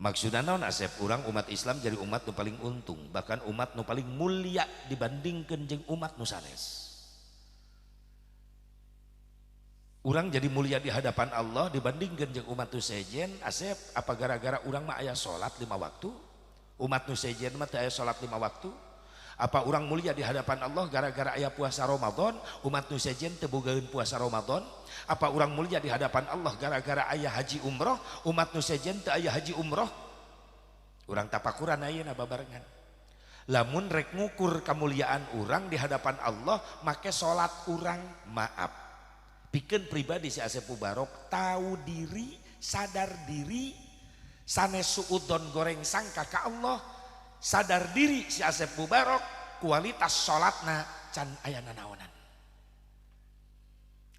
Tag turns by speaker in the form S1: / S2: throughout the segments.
S1: Maksudna naon Asep? Urang umat Islam jadi umat nu paling untung, bahkan umat nu paling mulia dibandingkeun jeung umat nu sanes. Urang jadi mulia di hadapan Allah dibandingkeun jeung umat nu sejen. Asep, apa gara-gara urang mah aya salat 5 waktu? Umat nu sejen mah teu aya salat 5 waktu? Apa urang mulia di hadapan Allah gara-gara aya puasa Ramadan? Umat nu sejen teu bogaeun puasa Ramadan? Apa urang mulia di hadapan Allah gara-gara aya haji umroh? Umat nu sejen teu aya haji umroh? Urang tapakuran ayeuna babarengan. Lamun rek ngukur kemuliaan urang di hadapan Allah make salat urang, maaf. Pikeun pribadi si Asep Mubarok tahu diri, sadar diri, sanes suudon goreng sangka ka Allah, sadar diri si Asep Mubarok kualitas salatna can aya nanaonan.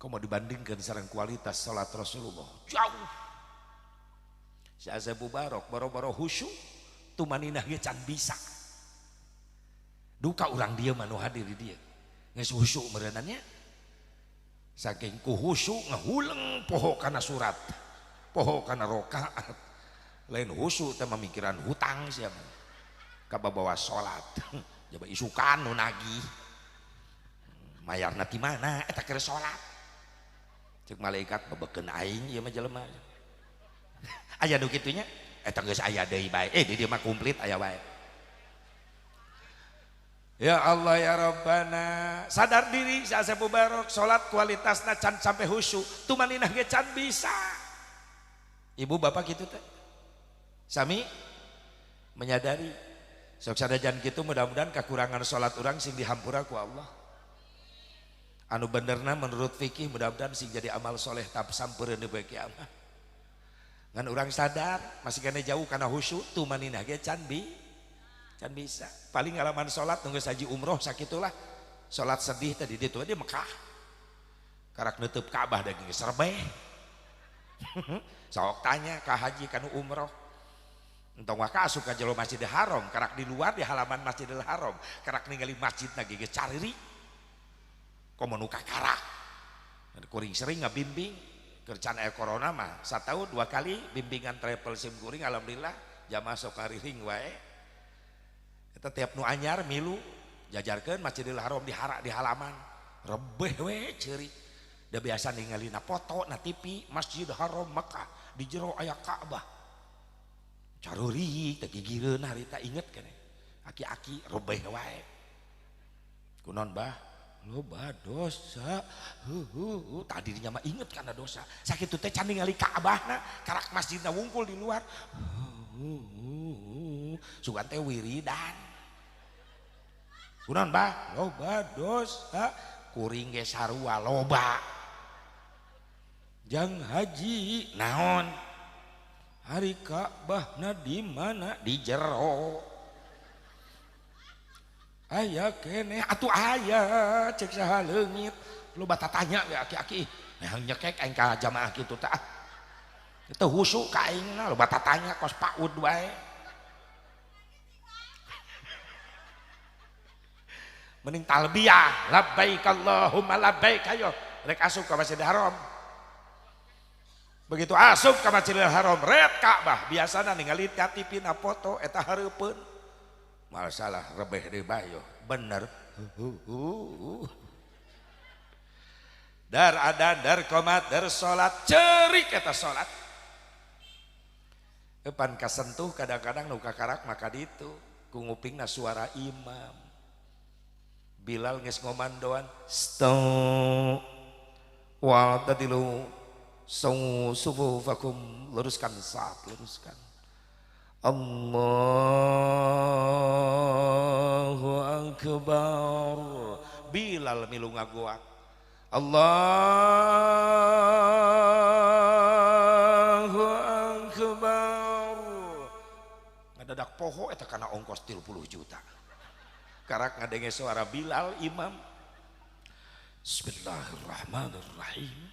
S1: Kau mau dibandingkan sareng kualitas salat Rasulullah jauh. Si Asep Mubarok boro-boro khusyuk tumaninah ge can bisa. Duka urang dieu mah nu hadir di dieu. Geus khusyuk meureunannya. Saking ku khusyuk ngahuleng poho kana surat, poho kana rakaat. Lain khusyuk teh mamikiran hutang sia mah. Kababawa salat. Jaba isukan nu nagih. Mayarna ti mana eta keur salat. Cek malaikat bebekeun aing ieu mah jelema. Aya nu kitu nya eta geus aya deui bae. Di dieu mah komplit aya wae. Ya Allah ya Rabbana, sadar diri si Asep Mubarok salat kualitasna can sampai khusyuk, tumaninah ge can bisa. Ibu bapak kitu teh. Sami menyadari sok sadajan kitu mudah-mudahan kekurangan salat urang sing dihampura ku Allah. Anu benerna menurut fikih mudah-mudahan sing jadi amal soleh tap sampereun di poe kiamat. Ngan urang sadar masih kena jauh kana khusyuk tumaninah ge can bisa. Paling ngalaman salat nunggu haji umroh sakitulah. Salat sedih tadi ditu di Mekah. Karak nutup Ka'bah daging serbeh. Sok tanya ka haji kanu umroh. Entong waka asup ka jero Masjidil Haram, karak di luar di halaman Masjidil Haram, karak ningali masjidna ge geus cariri. Komo nu kakarak. Kuring sering ngabimbing keur can aya corona mah satahun 2 kali bimbingan travel sim kuring alhamdulillah jamaah sok ngariring wae. Eta tiap nu anyar milu jajarkeun Masjidil Haram di di halaman rebeh we ceurik. Da biasa ningalina foto na TV Masjid Haram Mekah di jero aya Ka'bah. Carurik teh gigireun harita inget keneh. Aki-aki rebeh wae. Kunaon bah? Loba dosa. Tadi dinya mah inget kana dosa. Sakitu teh can ningali Ka'bahna, karak masjidna wungkul di luar. Sugan teh wiridan. Kunaon bah? Loba dosa. Kuring ge sarua loba. Jang haji naon? Hari Ka'bahna di mana? Di jero. Aya keneh atuh aya cek saha leungit. Loba tatanya ge aki-aki. Nah nyekek aing ka jamaah kitu teh. Teu khusyuk ka aingna loba tatanya kos paud wae. Mending talbiyah labbaik Allahumma labbaik ayo rek asup ka Masjidil Haram. Begitu asup ka Masjidil Haram red Ka'bah biasana ningali ka TV na foto eta hareupeun. Masalah rebeh deui bae bener. Dar adan dar qomat dar salat ceurik eta salat. Pan kasentuh kadang-kadang nu kakarak maka ditu ku ngupingna suara imam. Bilal geus ngomandoan stop wa tadilu sufufakum, luruskan saf, luruskan. Allahu akbar. Bilal milu ngagoak Allahu akbar. Ngadadak poho eta kana ongkos 30 juta. Karak ngadenge suara Bilal imam. Bismillahirrahmanirrahim.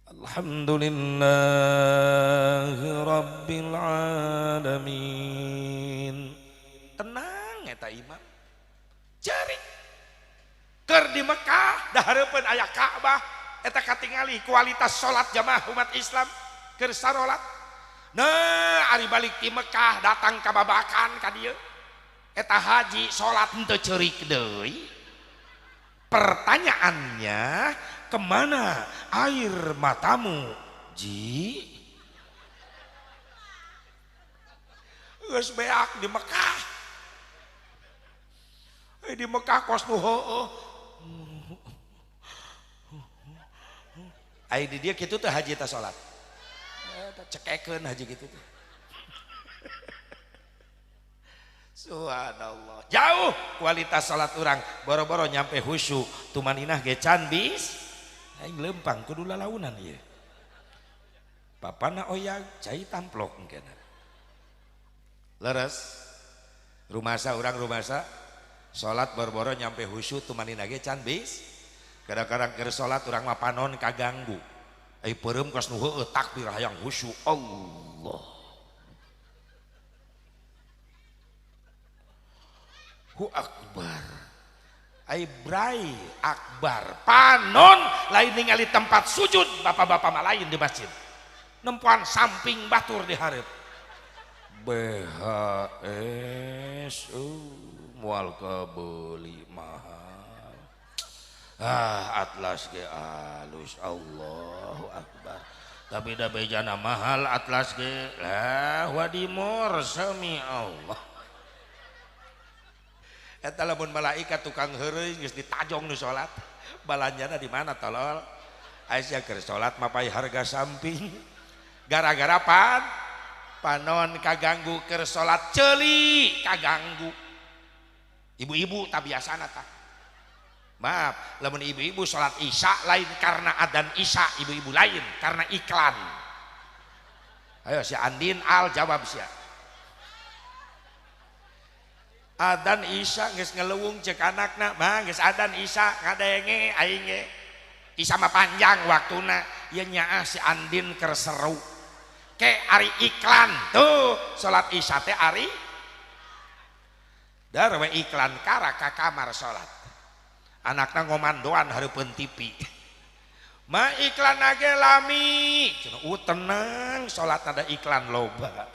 S1: Alhamdulillahi rabbil alamin. Tenang eta imam. Ceurik. Keur di Mekah da hareupeun aya Ka'bah eta katingali kualitas salat jamaah umat Islam keur sarolat. Nah, ari balik ti Mekah datang ka Babakan ka dieu. Eta haji salat henteu ceurik deui. Pertanyaannya, kemana air matamu, Ji? Geus beak di Mekah. Di Mekah kos nu heueuh. Ai di dieu kitu teh haji teh salat. Cekekeun haji gitu tuh. Subhanallah. Jauh kualitas salat urang, boro-boro nyampe khusyuk, tumaninah ge can bis. Aing lempang kudu lalaunan ieu. Papana oyag cai tamplok engkena. Leres. Rumasa urang rumasa salat boro-boro nyampe khusyuk tumaninah ge can bis. Kadang-kadang keur salat urang mah panon kaganggu. Ai peureum kos nu heueuh takbir hayang khusyuk. Allah. Hu akbar. Ai brai akbar. Panon lain ningali tempat sujud bapak-bapak mah lain di masjid. Nempoan samping batur di hareup. BHS moal kabeuli mahal. Ah, atlas ge alus, Allahu akbar. Tapi da bejana mahal atlas ge. Lah wadimor sami Allah. Eta lamun malaikat tukang heureuy geus ditajong nu salat. Balanjana di mana tolol? Aya keur salat mapai harga samping. Gara-gara pan panon kaganggu keur salat ceuli kaganggu. Ibu-ibu tak biasana tah. Maaf, lamun ibu-ibu sholat isya lain karena adzan isya, ibu-ibu lain karena iklan. Ayo si Andin Al jawab sia. Adzan isya geus ngelewung cek anakna, mah geus adzan isya ngadenge aing ge. Isya mah panjang waktuna, ieu nyaah si Andin keur seru. Ke ari iklan tuh sholat isya teh ari dar we iklan kara ka kamar sholat. Anakna ngomandoan hareupeun TV. Ma iklan age lami. Cenah tenang salat ada iklan loba.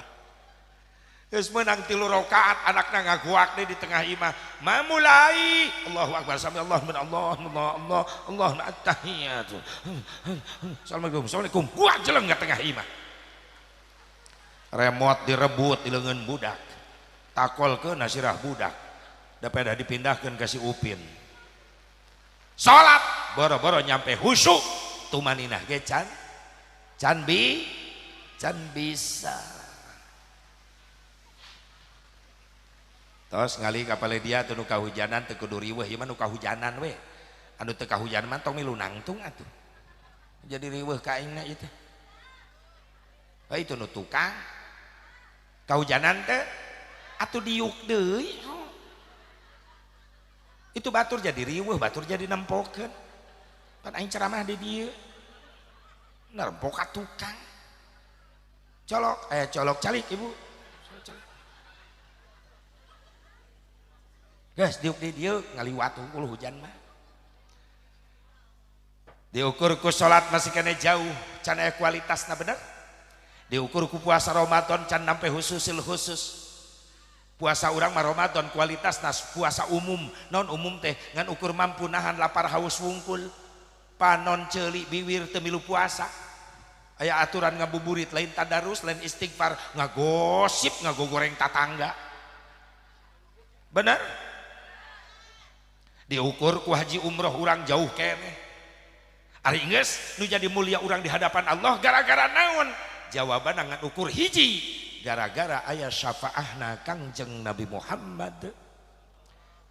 S1: Geus meunang 3 rakaat anakna ngaguak deui di tengah imah. Ma mulai Allahu akbar sami Allah min Allah Allah Allah Allah attahiyatu. Assalamualaikum assalamualaikum. Kuat jeleng ka tengah imah. Remote direbut di leungeun budak. Takolkeun sirah budak. Da pedah dipindahkeun ka si Upin. Salat boro-boro nyampe khusyuk tumaninah ge can can bi can bisa. Tos ngali ka paledia teu nu kahujanan teu kudu riweuh, ieu mah nu kahujanan we. Anu teu kahujanan mah tong milu nangtung atuh. Jadi riweuh ka aingna ieu teh. Heuh itu nu tukang kahujanan teh atuh diuk deui. Itu batur jadi riweuh, batur jadi nempokeun. Pan aing ceramah di dieu. Nempok ka tukang. Colok, colok calik ibu. Calik. Geus diuk di dieu ngaliwat hungkul hujan mah. Diukur ku salat masih kene jauh, can aya kualitasna bener. Diukur ku puasa Ramadan can nampe khususil khusus. Puasa urang mah Ramadan kualitas nas puasa umum non umum teh ngan ukur mampu nahan lapar haus wungkul panon ceuli biwir teu milu puasa aya aturan ngabuburit lain tadarus lain istighfar ngagosip ngagogoreng tatangga bener diukur ku haji umroh urang jauh keneh ari geus nu jadi mulia urang di hadapan Allah gara-gara naon jawaban ngan ukur hiji gara-gara aya syafaahna Kangjeng Nabi Muhammad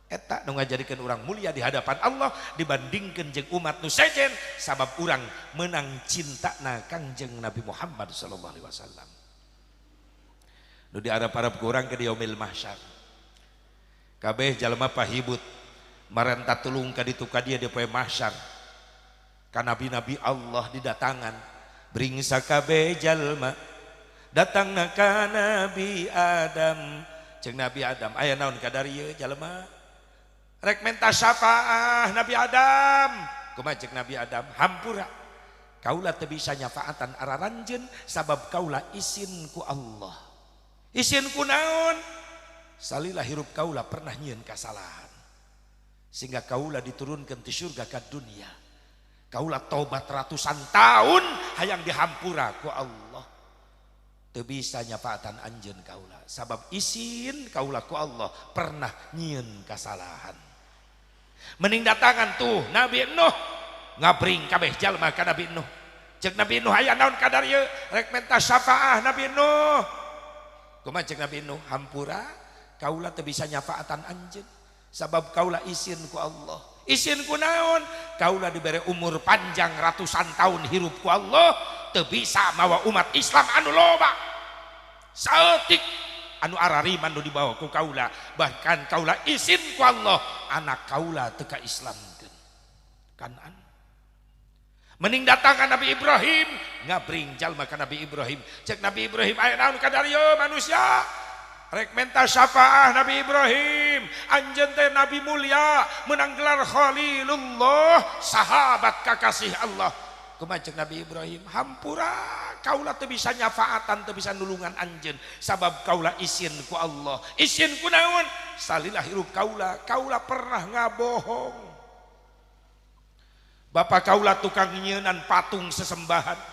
S1: eta nu ngajadikeun urang mulia di hadapan Allah dibandingkeun jeung umat nu sejen sabab urang menang cintana Kangjeng Nabi Muhammad sallallahu alaihi wasallam. Nu diarep-arep ku urang ke di yaumil mahsyar kabeh jalma pahibut marenta tulung ka ditu ka dieu di poe mahsyar ka nabi-nabi Allah didatangan bringsa kabeh jalma datangna ka Nabi Adam jeung Nabi Adam aya naon kadar ieu jalma rek menta syafaah Nabi Adam kumaha jeung Nabi Adam hampura Kaula teu bisa nyafaatan araranjeun sabab kaula isin ku Allah. Isin ku naon? Salila hirup kaula pernah nyieun kasalahan. Sehingga kaula diturunkan ti surga ka dunia. Kaula tobat ratusan tahun hayang dihampura ku Allah. Teu bisa nyafaatan anjeun kaula sabab isin kaula ku Allah pernah nyieun kasalahan. Mending datangan tuh Nabi Nuh ngabring kabeh jalma ka Nabi Nuh. Cek Nabi Nuh aya naon kadar ieu rek menta syafaah Nabi Nuh. Kumaha cek Nabi Nuh? Hampura kaula teu bisa nyafaatan anjeun sabab kaula isin ku Allah. Isin ku naon? Kaula dibere umur panjang ratusan tahun hirup ku Allah teu bisa mawa umat Islam anu loba. Saeutik anu arariman nu dibawa ku kaula, bahkan kaula isin ku Allah anak kaula teu ka Islamkeun. Kanan mending datang ka Nabi Ibrahim ngabring jalma ka Nabi Ibrahim. Cek Nabi Ibrahim aya naon kadar ieu manusia? Rek menta syafaah Nabi Ibrahim. Anjeun teh nabi mulia menang gelar Khalilullah, sahabat kakasih Allah. Kumaha cek Nabi Ibrahim? Hampura kaula teu bisa nyafaatan teu bisa nulungan anjeun sabab kaula isin ku Allah. Isin ku naon? Salila hirup kaula, kaula pernah ngabohong. Bapak kaula tukang nyieunnan patung sesembahan.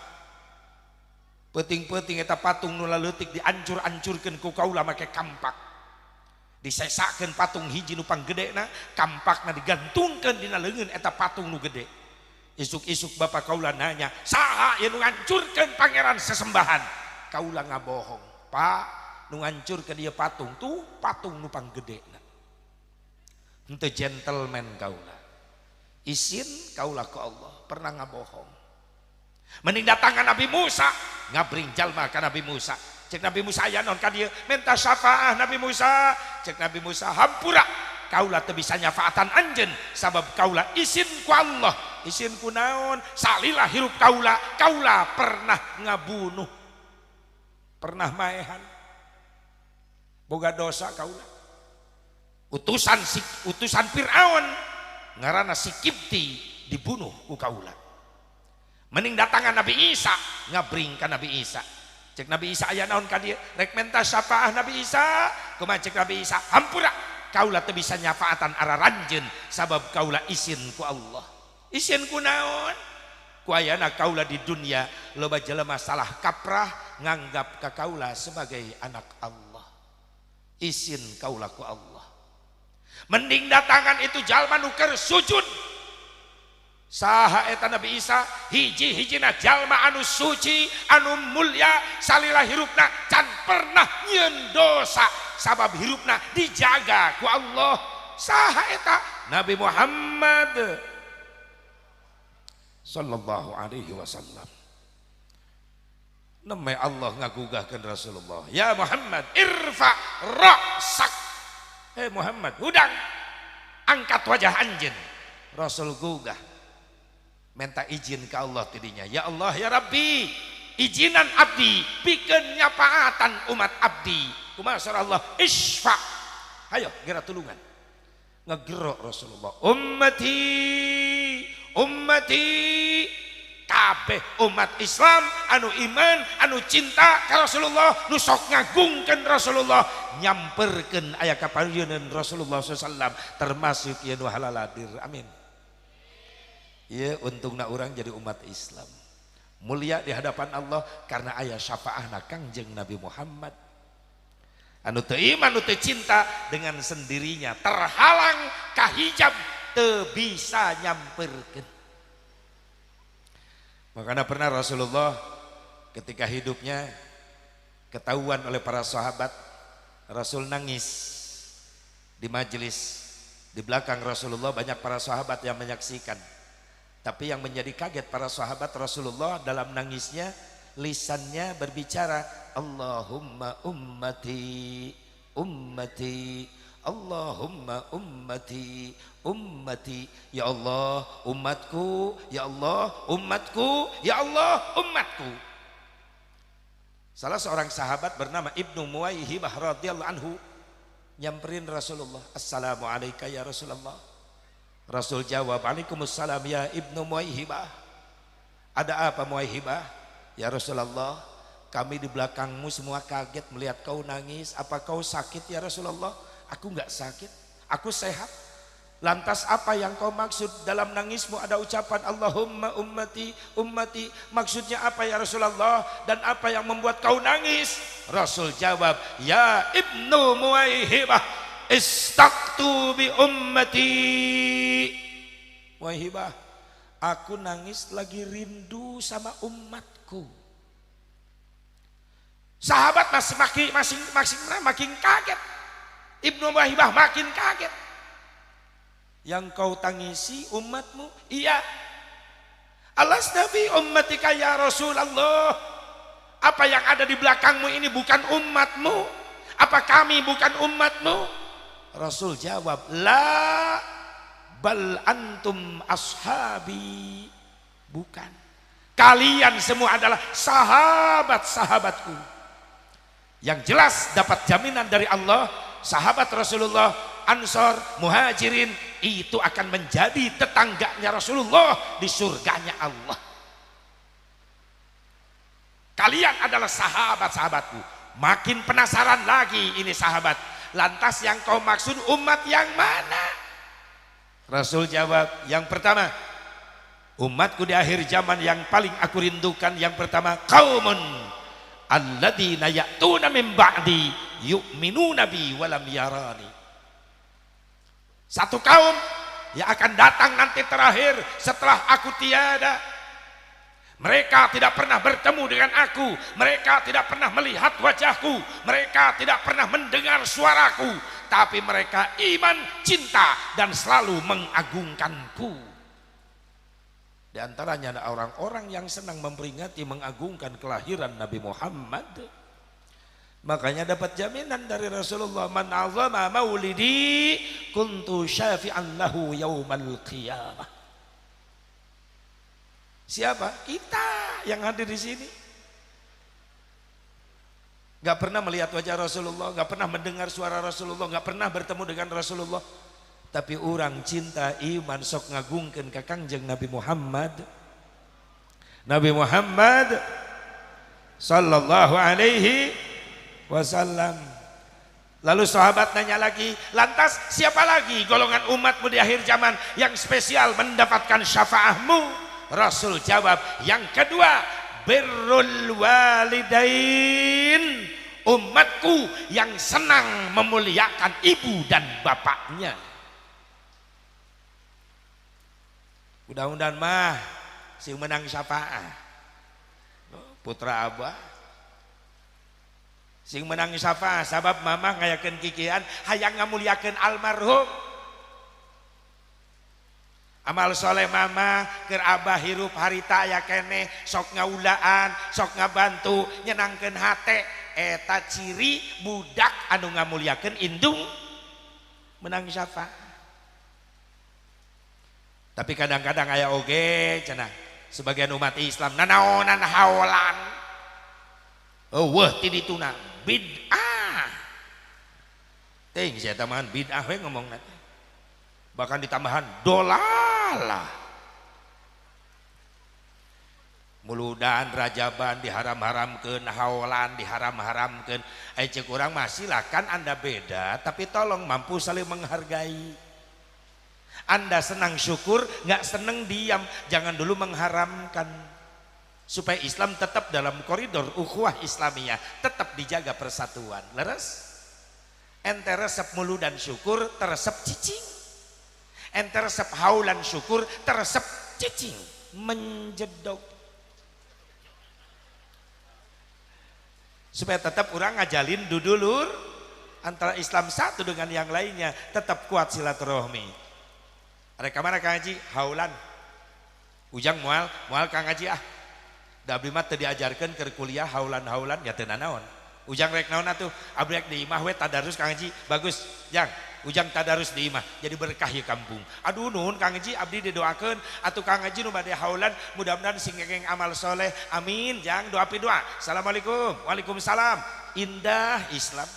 S1: Peuting-peuting eta patung nu laleutik diancur-ancurkeun ku kaula make kampak. Disesakeun patung hiji nu panggedena, kampakna digantungkeun dina leungeun eta patung nu gede. Isuk-isuk bapak kaula nanya, saha ieu nu ngancurkeun pangeran sesembahan? Kaula ngabohong. Pak, nu ngancurkeun ieu patung tuh patung nu panggedena. Henteu gentleman kaula. Isin kaula ku Allah pernah ngabohong. Mending datang ka Nabi Musa ngabring jalma ka Nabi Musa. Cek Nabi Musa aya naon ka dieu? Menta syafaah Nabi Musa. Cek Nabi Musa hampura kaula teu bisa nyafaatan anjeun sabab kaula isin ku Allah. Isin ku naon? Salila hirup kaula, kaula pernah ngabunuh, pernah maehan, boga dosa kaula. Utusan Fir'aun ngaranna si Kipti dibunuh ku kaula. Mending datangan Nabi Isa ngabring ka Nabi Isa. Cek Nabi Isa aya naon ka dieu? Rek menta syafaah Nabi Isa. Kumaha cek Nabi Isa? Hampura kaula teu bisa nyafaatan araranjeun sabab kaula isin ku Allah. Isin ku naon? Ku ayana kaula di dunia loba jelema salah kaprah nganggap ka kaula sebagai anak Allah. Isin kaula ku Allah. Mending datangan itu jalma nu keur sujud. Saha eta Nabi Isa? Hiji-hijina jalma anu suci, anu mulia, salila hirupna can pernah nyieun dosa sabab hirupna dijaga ku Allah. Saha eta? Nabi Muhammad sallallahu alaihi wasallam. Nembe Allah ngagugahkeun Rasulullah, ya Muhammad irfa ra'sak. Hei Muhammad, hudang angkat wajah anjeun. Rasul gugah minta izin ke Allah tidinya. Ya Allah ya Rabbi, izinan abdi pikeun nyapaatan umat abdi. Kumaha surah Allah? Isfa. Hayo geura tulungan. Ngegerok Rasulullah, ummati ummati, kabeh umat Islam anu iman anu cinta ka Rasulullah, nu sok ngagungkeun Rasulullah, nyamperkeun aya kapayuneun Rasulullah sallallahu alaihi wasallam, termasuk ieu nu halaladir. Amin. Ieu untungna urang jadi umat Islam mulia di hadapan Allah karena aya syafaahna Kangjeng Nabi Muhammad. Anu teu iman anu teu cinta dengan sendirinya terhalang kahijab teu bisa nyamperkeun. Makanya pernah Rasulullah ketika hidupnya ketahuan oleh para sahabat, Rasul nangis di majelis. Di belakang Rasulullah banyak para sahabat yang menyaksikan. Tapi yang menjadi kaget para sahabat, Rasulullah dalam nangisnya lisannya berbicara, Allahumma ummati ummati, Allahumma ummati ummati, ya Allah umatku, ya Allah umatku, ya Allah umatku. Salah seorang sahabat bernama Ibnu Muwaihibah radhiyallahu anhu nyamperin Rasulullah, assalamualaikum ya Rasulullah. Rasul jawab, waalaikumsalam ya Ibnu Muwaihibah. Ada apa Muwaihibah? Ya Rasulullah, kami di belakangmu semua kaget melihat kau nangis. Apa kau sakit ya Rasulullah? Aku enggak sakit, aku sehat. Lantas apa yang kau maksud dalam nangismu ada ucapan Allahumma ummati ummati? Maksudnya apa ya Rasulullah? Dan apa yang membuat kau nangis? Rasul jawab, ya Ibnu Muwaihibah, istaqtu bi ummati. Muwaihibah, aku nangis lagi rindu sama umatku. Sahabat masih makin kaget. Ibnu Muwaihibah makin kaget. Yang kau tangisi umatmu? Iya. Alasna fi ummatika ya Rasulullah. Apa yang ada di belakangmu ini bukan umatmu? Apa kami bukan umatmu? Rasul jawab, la bal antum ashabi. Bukan. Kalian semua adalah sahabat-sahabatku. Yang jelas dapat jaminan dari Allah, sahabat Rasulullah, Ansor, Muhajirin itu akan menjadi tetangganya Rasulullah di surganya Allah. Kalian adalah sahabat-sahabatku. Makin penasaran lagi ini sahabat. Lantas yang kau maksud umat yang mana? Rasul jawab, yang pertama, umatku di akhir zaman yang paling aku rindukan yang pertama, qaumun alladzina ya'tuna min ba'di yu'minuna bi walam yarani. Satu kaum yang akan datang nanti terakhir setelah aku tiada. Mereka tidak pernah bertemu dengan aku, mereka tidak pernah melihat wajahku, mereka tidak pernah mendengar suaraku, tapi mereka iman, cinta, dan selalu mengagungkanku. Di antaranya ada orang-orang yang senang memperingati, mengagungkan kelahiran Nabi Muhammad. Makanya dapat jaminan dari Rasulullah, man azama maulidi kuntu syafi'an lahu yaumal qiyamah. Siapa? Kita yang hadir di sini. Gak pernah melihat wajah Rasulullah, gak pernah mendengar suara Rasulullah, gak pernah bertemu dengan Rasulullah. Tapi orang cinta iman sok ngagungkeun ka Kangjeng Nabi Muhammad. Nabi Muhammad sallallahu alaihi wasallam. Lalu sahabat nanya lagi, lantas siapa lagi golongan umatmu di akhir zaman yang spesial mendapatkan syafaahmu? Rasul jawab, yang kedua, birrul walidain, umatku yang senang memuliakan ibu dan bapaknya. Mudah-mudahan mah sing menang syafaah putra abah sing menang syafaah, sabab mamah ngayakeun kikian hayang ngamuliakeun almarhum. Amal soleh mama keur abah hirup harita aya keneh sok ngaulaan, sok ngabantu, nyenangkeun hate, eta ciri budak anu ngamuliakeun indung menang syafaah. Tapi kadang-kadang aya oge cenah sebagian umat Islam nanaonan haolan. Eueuh ti dituna bid'ah. Teuing sia tambahan bid'ah we ngomongna teh. Bahkan ditambahan dolalah. Muludan rajaban diharam-haramkeun, haolan diharam-haramkeun. Ai ceuk urang mah silakan Anda beda, tapi tolong mampu saling menghargai. Anda senang syukur, nggak senang diam, jangan dulu mengharamkan. Supaya Islam tetap dalam koridor ukhuwah Islamiyah, tetap dijaga persatuan. Leres? Ente resep muludan syukur, teresep cicing. Ente resep haulan syukur, teresep cicing. Menjedok. Supaya tetap orang ngajalin dudulur antara Islam satu dengan yang lainnya, tetap kuat silaturahmi. Rek kamana Kang Haji? Haulan. Ujang moal, moal Kang Haji ah. Da abdi mah teu diajarkeun keur kuliah haulan-haulan ya teu nanaon. Ujang rek naon atuh? Abdi rek di imah we tadarus Kang Haji. Bagus, Jang. Ujang tadarus di imah jadi berkah ieu kampung. Aduh nuhun Kang Haji, abdi didoakeun atuh Kang Haji nu bade haulan mudah-mudahan sing ngengeng amal soleh. Amin, Jang. Doa pi doa. Assalamualaikum. Waalaikumsalam. Indah Islam.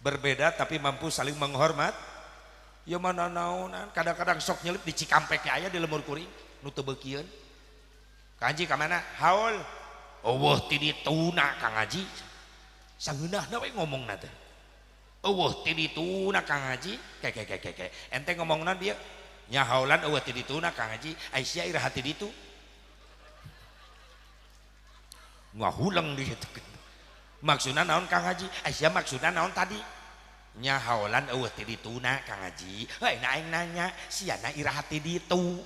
S1: Berbeda tapi mampu saling menghormat. Ya mana naonan, kadang-kadang sok nyelip di Cikampek aya di lemur kuring nu teu beukieun. Kang Haji ka mana? Haul. Eueuh ti dituna Kang Haji. Sangeunahna we ngomongna teh. Eueuh ti dituna Kang Haji. Ke ke ke ke. Ente ngomongna dia nya haulan eueuh ti dituna Kang Haji. Ai sia iraha ti ditu. Ngahuleng di situ. Maksudna naon Kang Haji? Ai sia maksudna naon tadi? Nya haulan eueuh ti dituna Kang Haji. Heuh aing nanya, siana iraha ti ditu?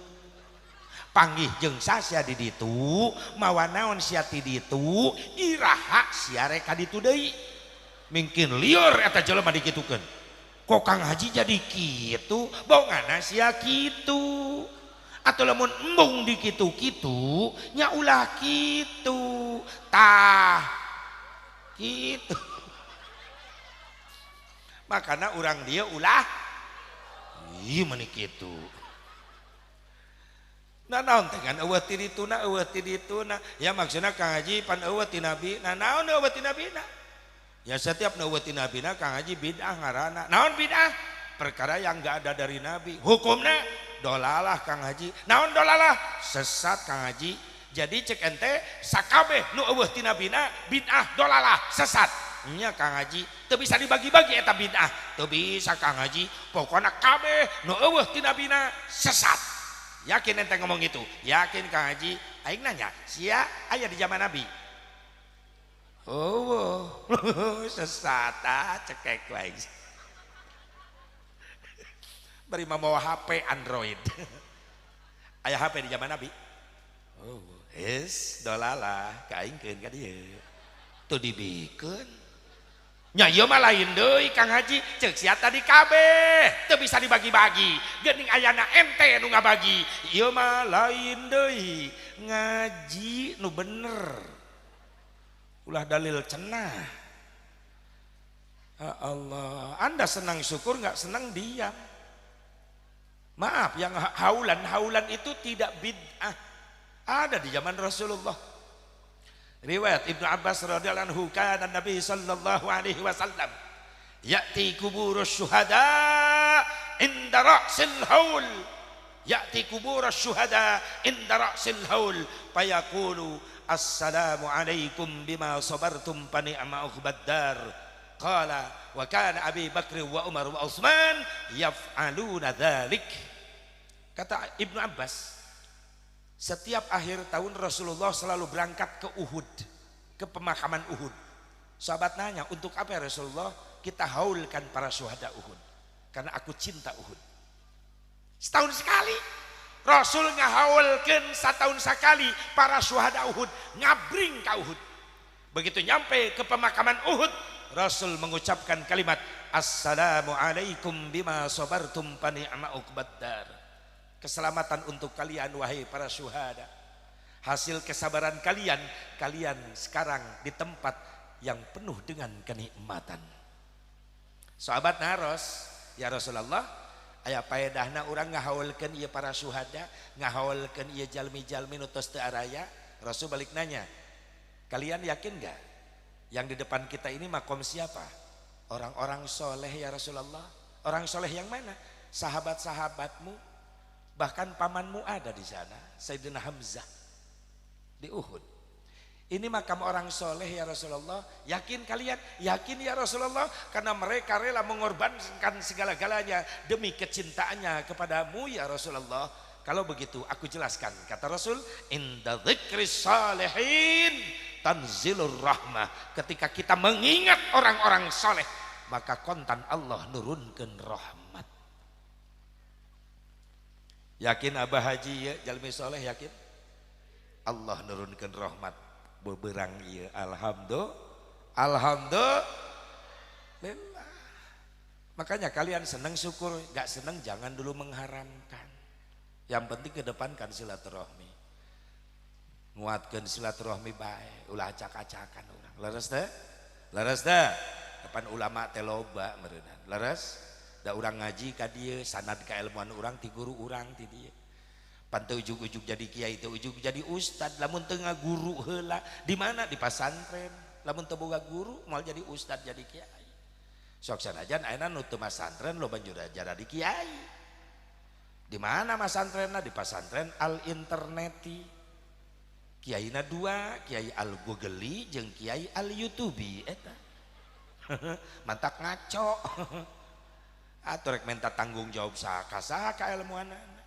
S1: Panggih jeung sia di ditu, mawa naon sia ti ditu, iraha sia rek ka ditu deui. Mungkin liur eta jelema dikitukeun. Kok Kang Haji jadi kitu? Bongana sia kitu. Atau lamun embung dikitu-kitu, nya ulah kitu. Tah kitu. Makana urang dia ulah ieu meuni kitu. Nah naon teh kan eueuh ti dituna eueuh ti dituna ya maksudna Kang Haji pan eueuh ti nabi. Nah naon eueuh ti nabina? Ya setiap eueuh ti nabina Kang Haji bid'ah ngaranna. Naon bid'ah? Perkara yang enggak ada dari nabi. Hukumna dolalah Kang Haji. Naon dolalah? Sesat Kang Haji. Jadi cek ente sakabeh nu eueuh ti nabina bid'ah dolalah sesat. Nya Kang Haji teu bisa dibagi-bagi eta bid'ah. Teu bisa Kang Haji, pokona kabeh nu eueuh ti nabina sesat. Yakin ente ngomong itu? Yakin Kang Haji? Aing nanya, sia aya di zaman Nabi? Oh, sesat ah, cekek wae. Bari mawa HP Android. Aya HP di zaman Nabi? Oh, es dolalah ka aingkeun ka dieu. Teu dibikeun. Nya ieu mah lain deui Kang Haji, ceuk sia tadi kabeh teu bisa dibagi-bagi. Geuning ayana ente nu ngabagi. Ieu mah lain deui, ngaji nu bener. Ulah dalil cenah. Ya Allah, Anda senang syukur enggak senang diam. Maaf, yang haulan itu tidak bid'ah. Ada di zaman Rasulullah. Riwayat Ibnu Abbas radhiyallahu anhu, kana Nabi sallallahu alaihi wasallam ya'ti kuburus syuhada inda ra'sil haul, ya'ti kuburus syuhada inda ra'sil haul fayaqulu assalamu alaikum bima sabartum fa ni'ma uqbad dar. Qala wa kana Abi Bakr wa Umar wa Utsman yaf'aluna dzalik. Kata Ibnu Abbas, setiap akhir tahun Rasulullah selalu berangkat ke Uhud, ke pemakaman Uhud. Sahabat nanya, untuk apa ya Rasulullah? Kita haulkan para syuhada Uhud, karena aku cinta Uhud. Setahun sekali Rasul ngahaulkan, setahun sekali para syuhada Uhud, ngabring ke Uhud. Begitu nyampe ke pemakaman Uhud, Rasul mengucapkan kalimat assalamualaikum bima sabartum fa ni'ma uqbad dar. Keselamatan untuk kalian wahai para syuhada. Hasil kesabaran kalian, kalian sekarang di tempat yang penuh dengan kenikmatan. Sahabat naros, ya Rasulullah, aya paedahna urang ngahaulkeun ieu para syuhada, ngahaulkeun ieu jalmi-jalmi nu tos teu araya. Rasul balik nanya, kalian yakin enggak yang di depan kita ini makom siapa? Orang-orang soleh ya Rasulullah. Orang soleh yang mana? Sahabat-sahabatmu. Bahkan pamanmu ada di sana, Sayyidina Hamzah di Uhud. Ini makam orang soleh ya Rasulullah. Yakin kalian? Yakin ya Rasulullah, karena mereka rela mengorbankan segala-galanya demi kecintaannya kepadamu ya Rasulullah. Kalau begitu aku jelaskan, kata Rasul, inda dzikris salihin tanzilur rahmah. Ketika kita mengingat orang-orang soleh, maka kontan Allah nurunkan rahmat. Yakin Abah Haji ya, jalmi soleh yakin? Allah nurunkan rahmat beberang iya. Alhamdulillah. Alhamdulillah. Makanya kalian senang syukur, gak senang jangan dulu mengharamkan. Yang penting kedepankan silaturahmi. Nguatkeun silaturahmi bae, ulah acak-acakan urang. Leres teh? Leres teh? Kapan ulama teh loba meureunana. Leres? Da urang ngaji ka dieu, sanad kailmuan urang ti guru urang ti dieu. Pan teu ujug-ujug jadi kiai, teu ujug jadi ustad, lamun teu ngaguru heula, di mana? Di pasantren. Lamun teu boga guru moal jadi ustad, jadi kiai. Sok sanajan ayeuna nu teu masantren loba jadi kiai. Di mana masantrenna? Di pasantren al interneti. Kiaina dua, Kiai Al-Gogeli jeung Kiai Al-Yutubi eta. Mantak ngaco. Atuh rek menta tanggung jawab saha ka saha kailmuanana.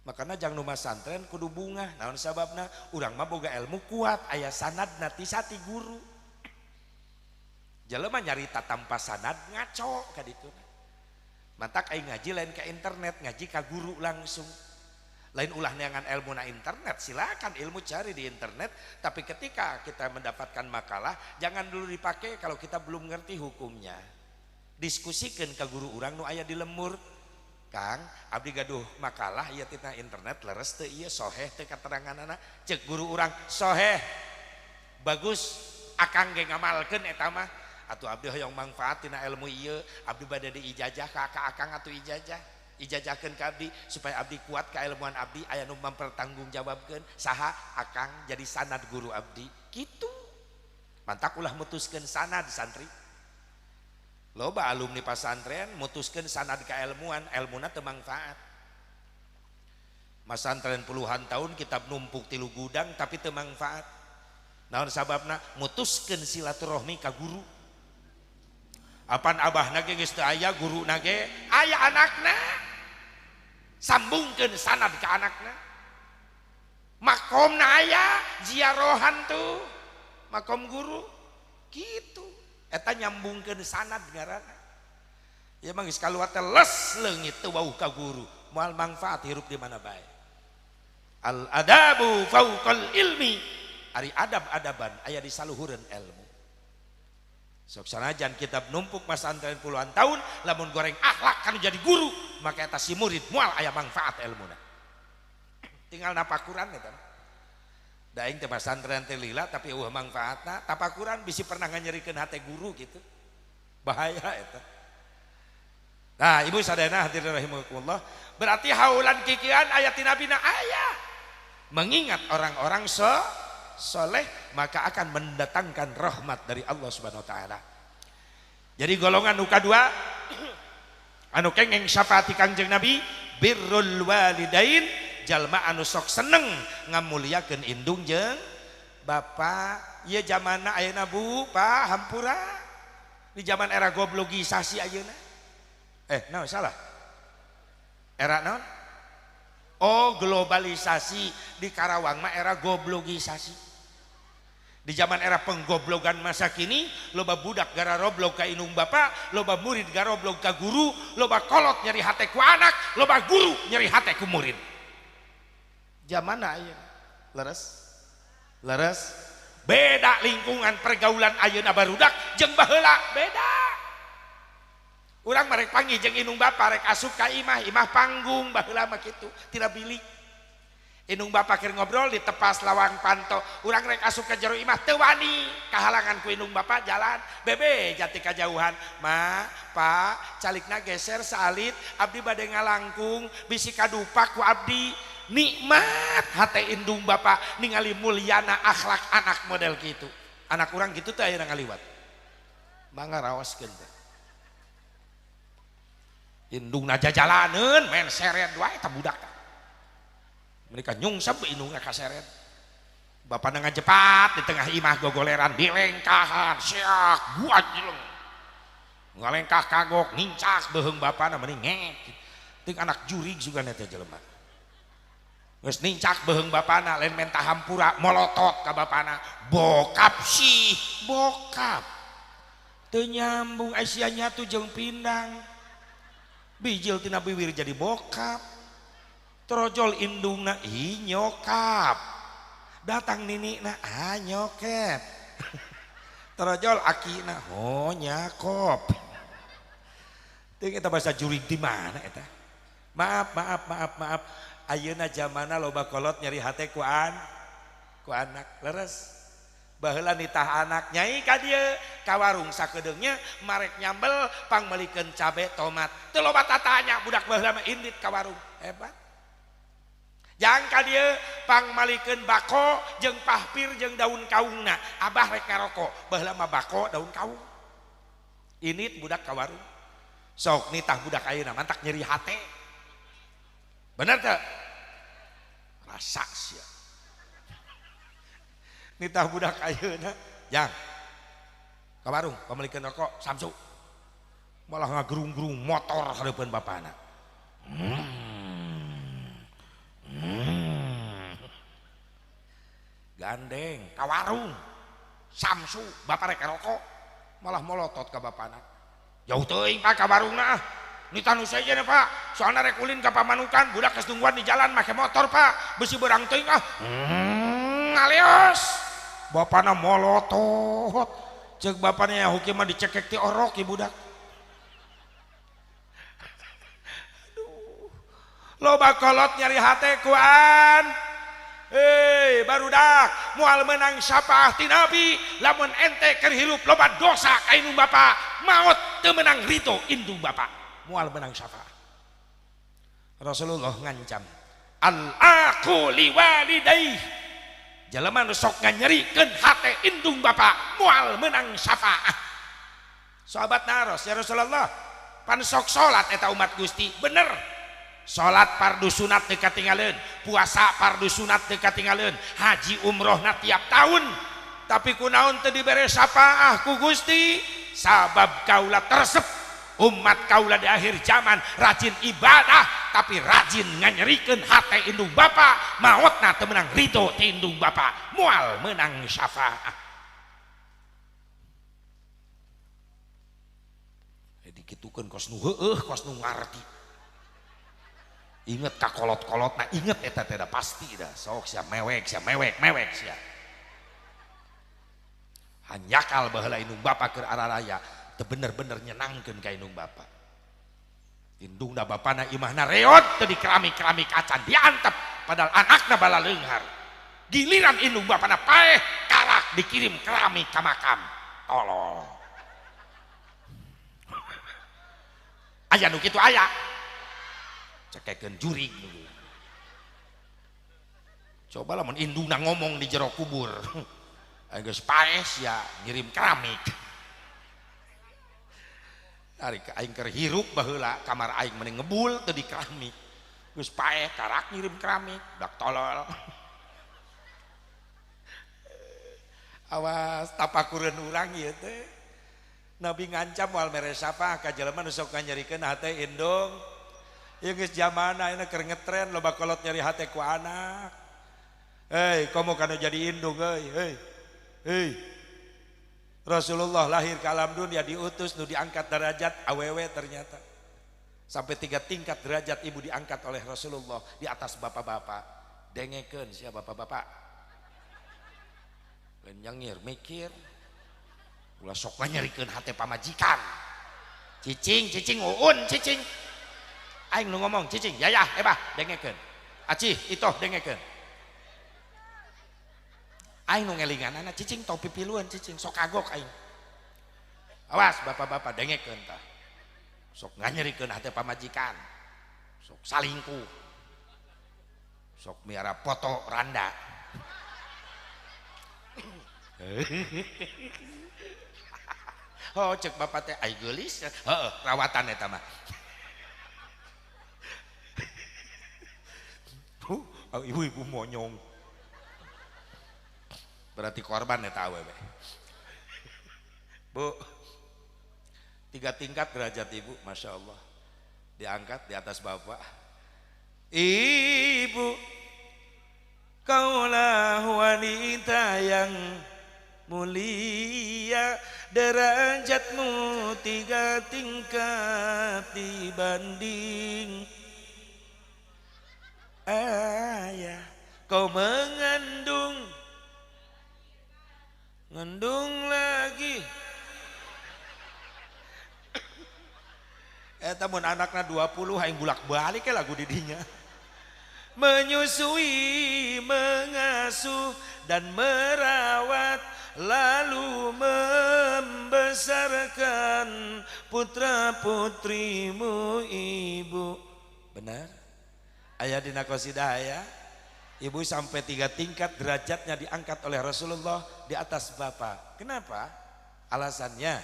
S1: Makana jang nu masantren kudu bungah, naon sababna? Urang mah boga ilmu kuat, aya sanadna ti sati guru. Jelema nyarita tanpa sanad ngaco ka ditu. Mantak aing ngaji lain ka internet, ngaji ka guru langsung. Lain ulah neangan ilmu na internet, silakan ilmu cari di internet, tapi ketika kita mendapatkan makalah jangan dulu dipakai kalau kita belum ngerti hukumnya. Diskusikan ke guru urang nu aya di lemur. Kang, abdi gaduh makalah ieu tina internet leres teu ieu soheh teu kateranganana. Cek guru urang soheh. Bagus, akang ge ngamalkeun eta mah. Atuh abdi hoyong mangfaat tina ilmu ieu, abdi bade diijazah ka akang atuh ijazah. Ijazahkeun ka abdi supaya abdi kuat kailmuan abdi, aya nu mempertanggungjawabkeun saha akang jadi sanad guru abdi kitu. Mantak ulah mutuskeun sanad santri. Loba alumni pasantren mutuskeun sanad kailmuan, ilmuna teu mangfaat. Masantren puluhan tahun kitab numpuk 3 gudang tapi teu mangfaat. Naon sababna? Mutuskeun silaturahmi ka guru. Apan abahna ge geus teu aya, guruna ge aya anakna. Sambungkeun sanad ka anakna. Makomna aya, ziarahan tuh makom guru kitu. Eta nyambungkeun sanad ngaranna. Ya mah geus kaluar teh les leungit teu wauh ka guru, moal mangfaat hirup di mana bae. Al adabu fauqal ilmi. Ari adab-adaban aya di saluhureun ilmu. Sok sanajan kitab numpuk masantren puluhan tahun, lamun goreng akhlak kan jadi guru, maka eta si murid moal aya manfaat ilmuna. Tinggal napakuran eta. Da aing teh masantren teh lila tapi eueuh manfaatna, tapakuran bisi pernah nganyerikeun hate guru gitu. Bahaya eta. Nah, ibu sadayana hadirin rahimakumullah, berarti haulan kikian aya ti nabina aya. Mengingat orang-orang soleh maka akan mendatangkan rahmat dari Allah Subhanahu wa taala. Jadi golongan nu kadua anu kengeng syafaat Kangjeng Nabi birrul walidain, jalma anu sok seneng ngamuliakeun indung jeung bapa. Ieu zamanna ayeuna Bu, Pak, hampura. Di zaman era goblogisasi ayeuna. Naon salah? Era naon? Oh, globalisasi. Di Karawang mah era goblogisasi. Di zaman era penggoblogan masa kini, loba budak gararoblog ka indung bapa, loba murid garoblog ka guru, loba kolot nyeri hate ku anak, loba guru nyeri hate ku murid. Zamana ayeuna. Leres? Leres? Beda lingkungan pergaulan ayeuna barudak jeung baheula beda. Urang mah rek panggih jeung indung bapa rek asup ka imah, imah panggung baheula mah kitu, tina bilik. Indung bapa keur ngobrol di tepas lawang panto, urang rek asup ka jero imah teu wani, kahalangan ku indung bapa jalan, bebe jati kajauhan. Ma, pa, calikna geser saalit, abdi bade ngalangkung, bisi kadupak ku abdi. Nikmat hate indung bapa ningali mulyana akhlak anak model kitu. Anak urang kitu teh ayeuna ngaliwat. Mangga raoskeun teh. Indungna jajalaneun main seret wae eta budak teh. Mereka nyungsep indungna kaseret. Bapana ngajepat di tengah imah gogoleran dilengkahan siak buat jeleng. Ngalengkah kagok nincak beuheung bapana meni ngek. Ting anak jurig sugana teh jelema. Geus nincak beuheung bapana lain menta hampura molotot ka bapana. Bokap sih, bokap. Teu nyambung aya nyatu jeung pindang. Bijil tina biwir jadi bokap. Trojol indungna ih nyokap. Datang ninikna ah nyokep. Trojol akina oh nyakop. Teu eta bahasa jurig di mana eta? Maaf, maaf, maaf, maaf. Ayeuna zamana loba kolot nyeri hate ku anak leres. Baheula nitah anak nyai ka dieu ka warung sakedeungnya marek nyambel pangmeulikeun cabe tomat. Teu loba tatanya budak baheula mah indit ka warung. Hebat. Jang ka dieu pangmalikeun bako jeung pahpir jeung daun kaungna. Abah rek ngaroko, baheula mah bako daun kaung. Indit budak ka warung. Sok nitah budak ayeuna mantak nyeri hate. Bener teu? Rasa sia. Nitah budak ayeuna, jang. Ka warung pamilikeun rokok Samsu. Malah ngagerung-gerung motor hareupeun bapana. Gandeng ka warung Samsu, bapak rek rokok malah molotot ka bapana. Jauh teuing Pak ka warungna ah. Nitah nu sejen Pak, soalna rek ulin ka pamanukan, budak geus nungguan di jalan make motor Pak, besi beurang teuing ah. Ngaleos. Bapana molotot. Ceuk bapana ya hukim mah dicekek ti orok ieu budak. Aduh. Loba kolot nyari hate kuan. Hei barudak, moal menang syafaat ti Nabi lamun ente keur hirup loba dosa ka indung bapa, maot teu menang ridho indung bapa, moal menang syafaat. Rasulullah ngancam, al aqu liwalidayhi. Jelema nu sok nganyerikeun hate indung bapa, moal menang syafaat. Sahabat naros, ya Rasulullah, pan sok salat eta umat Gusti, bener. Salat fardu sunat teu katingaleun, puasa fardu sunat teu katingaleun, haji umrohna tiap tahun, tapi kunaon teu dibere syafaah ku Gusti? Sabab kaula teresep umat kaula di akhir zaman rajin ibadah tapi rajin nganyerikeun hate indung bapa, maotna teu meunang ridho ti indung bapa, moal meunang syafaah. Dikitukeun kos nu heueuh kos nu ngarti. Inget ka kolot-kolot, nah inget eta teh da pasti dah. Sok sia mewek, sia mewek, mewek sia. Hanjakal baheula indung bapa keur araraya, teu bener-bener nyenangkeun ka indung bapa. Indungna bapana imahna reot teu dikeramik-keramik acan diantep, padahal anakna balaleunghar. Giliran indung bapana paeh karak dikirim keramik ka makam. Tolol. Aya nu kitu aya. Cekekeun jurig. Coba lamun indungna ngomong di jero kubur. Geus paeh sia ngirim keramik. Ari aing keur hirup baheula kamar aing mending ngebul teu di keramik. Geus paeh karak ngirim keramik, dak tolol. Awas tapakureun urang ieu teh. Nabi ngancam moal mere syafaat ka jelema nu sok nganyerikeun hate indung. Ieu geus zamana ayeuna keur ngetren loba kolot nyeri hate ku anak. Hei, komo kana jadi indung euy, hei. Hei. Rasulullah lahir ke alam dunia diutus nu diangkat derajat awewe ternyata. Sampai 3 tingkat derajat ibu diangkat oleh Rasulullah di atas bapak-bapak. Dengekeun sia bapak-bapak. Lain nyengir mikir. Ulah sok nyerikeun hate pamajikan. Cicing, cicing uun, cicing. Aing nu ngomong cicing, yayah, ebah, dengekeun. Acih, itoh dengekeun. Aing nu ngelinganana cicing tong pipiluan cicing, sok kagok aing. Awas bapak-bapak dengekeun tah. Sok nganyerikeun hate pamajikan. Sok salingkuh. Sok miara foto randa. Oh cek bapak teh ai geulis, heeh, rawatan eta mah. Ibu-ibu monyong. Berarti korban eta awewe. Bu, 3 tingkat derajat ibu, Masya Allah. Diangkat di atas bapak. Ibu, kaulah wanita yang mulia, derajatmu 3 tingkat dibanding ayah. Kau mengandung, ngandung lagi. Eta mun anakna 20 aing bulak-balik lagu didinya. Menyusui, mengasuh dan merawat, lalu membesarkan putra putrimu ibu. Benar? Ayah dina qasidah ya. Ibu sampai 3 tingkat derajatnya diangkat oleh Rasulullah di atas bapak. Kenapa? Alasannya,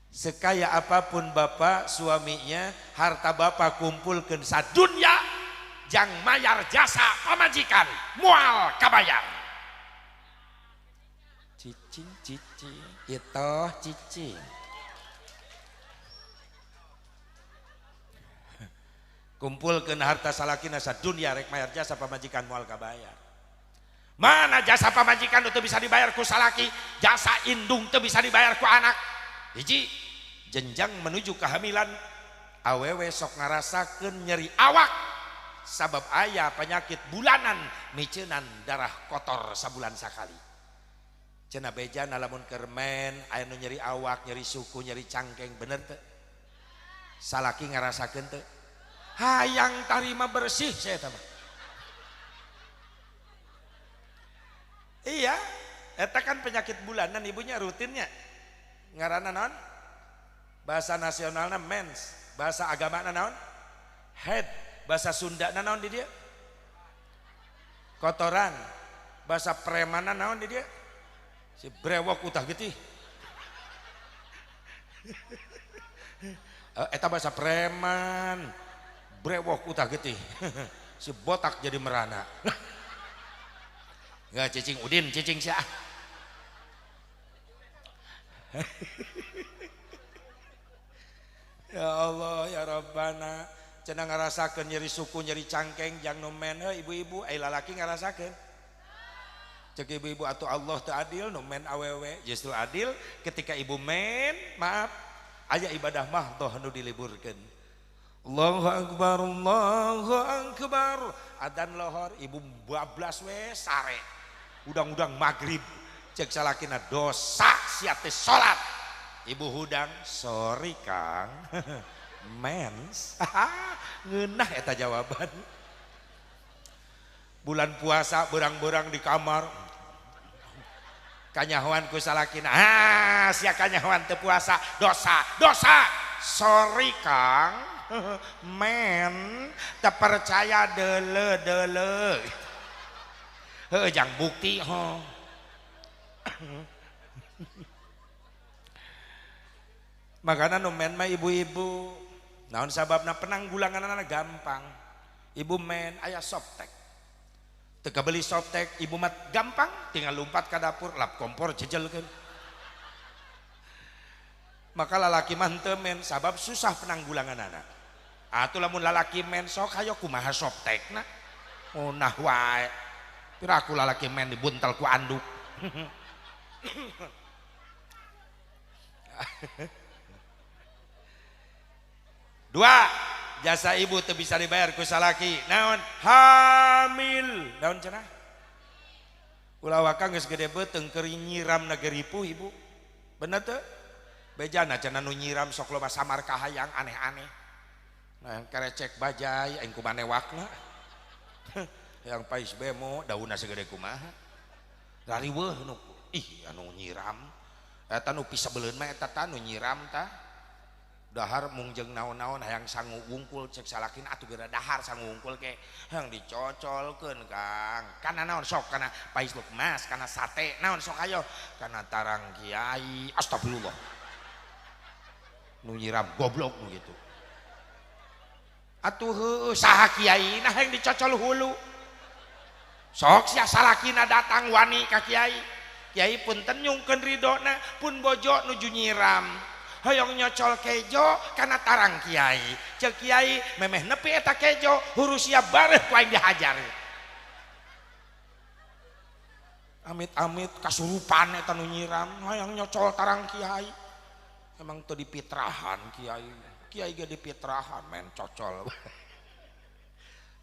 S1: sekaya apapun bapak suaminya, harta bapak kumpulkan sadunya, jang mayar jasa pamajikan, mual kabayar. Cicing cicing itoh cicing. Kumpulkeun harta salakina sadunya rek mayar jasa pamajikan moal kabayar. Mana jasa pamajikan teu bisa dibayar ku salaki, jasa indung teu bisa dibayar ku anak. Hiji, jenjang menuju kehamilan awewe sok ngarasakeun nyeri awak sabab aya penyakit bulanan miceunan darah kotor sabulan sakali. Cenah bejana lamun keur men aya nu nyeri awak, nyeri suku, nyeri cangkeng, bener teu? Salaki ngarasakeun teu? Hayang tarima bersih saya mah. Iya, eta kan penyakit bulanan ibunya rutinnya. Ngaranna naon? Bahasa nasionalna mens, bahasa agamana naon? Head, bahasa Sundana naon di dia? Kotoran. Bahasa premana naon di dia? Si brewok utah getih. Eta bahasa preman. Brewok utah getih. Si botak jadi merana. Enggak cicing Udin, cicing sia. Ya Allah ya Rabbana, cenah ngarasakeun nyeri suku, nyeri cangkeng jang nu men heuh ibu-ibu, ai lalaki ngarasakeun. Cek ibu-ibu atuh Allah teu adil nu men awewe, justru adil ketika ibu men, maaf, aya ibadah mahdoh nu diliburkeun. Allahu akbar, Allahu akbar. Adan lohor ibu bablas we sare. Udang-udang maghrib cek salakina dosa sia teh salat. Ibu hudang sorry Kang. Mens. Ngeunah eta jawaban. Bulan puasa berang-berang di kamar. Kanyahoan ku salakina. Ah, sia kanyahoan teu puasa, dosa, dosa. Sorry Kang. Men, tak percaya dele dele. Heuh jang bukti ho. Makana nu men mah ibu-ibu. Naon sababna penanggulanganna gampang. Ibu men aya softtek. Teu kabeli softtek ibu mah gampang tinggal lompat ka dapur lap kompor jejelkeun. Maka lalaki mah henteu men sabab susah penanggulanganna. Atuh lamun lalaki men sok hayo kumaha softtekna. Ngunah wae. Piraku lalaki men dibuntel ku anduk. Dua, jasa ibu teu bisa dibayar ku salaki. Naon? Hamil. Naon cenah? Ulah waka geus gede beuteung keur nyiram na geripuh ibu. Bener teu? Bejana cenah nu nyiram sok loba samar kahayang aneh-aneh. Nah, yang kerecek bajai aing kumaha newakna. Yang pais bemo daunna segede kumaha. Rariweuh nu ih anu nyiram. Eta nu pisabeleun mah eta tah nu nyiram tah. Dahar mung jeung naon-naon hayang sangu wungkul cek salakina atuh geura dahar sangu wungkul ke hayang dicocolkeun Kang. Kana naon sok kana pais lukmas, kana sate naon sok ayo kana tarang kiai. Astagfirullah. Nu nyiram goblok nu gitu. Atuh heueuh saha kiai nah hayang dicocol hulu. Sok sia salakina datang wani ka kiai. Kiai punten nyungkeun ridona pun bojo nuju nyiram. Hoyong nyocol kejo kana tarang kiai. Ceuk kiai memeh nepi eta kejo hurus sia bareuh ku aing dihajar. Amit-amit kasurupan eta nu nyiram hayang nyocol tarang kiai. Emang teu dipitrahan kiai. Kiai ge dipitrahan men cocol.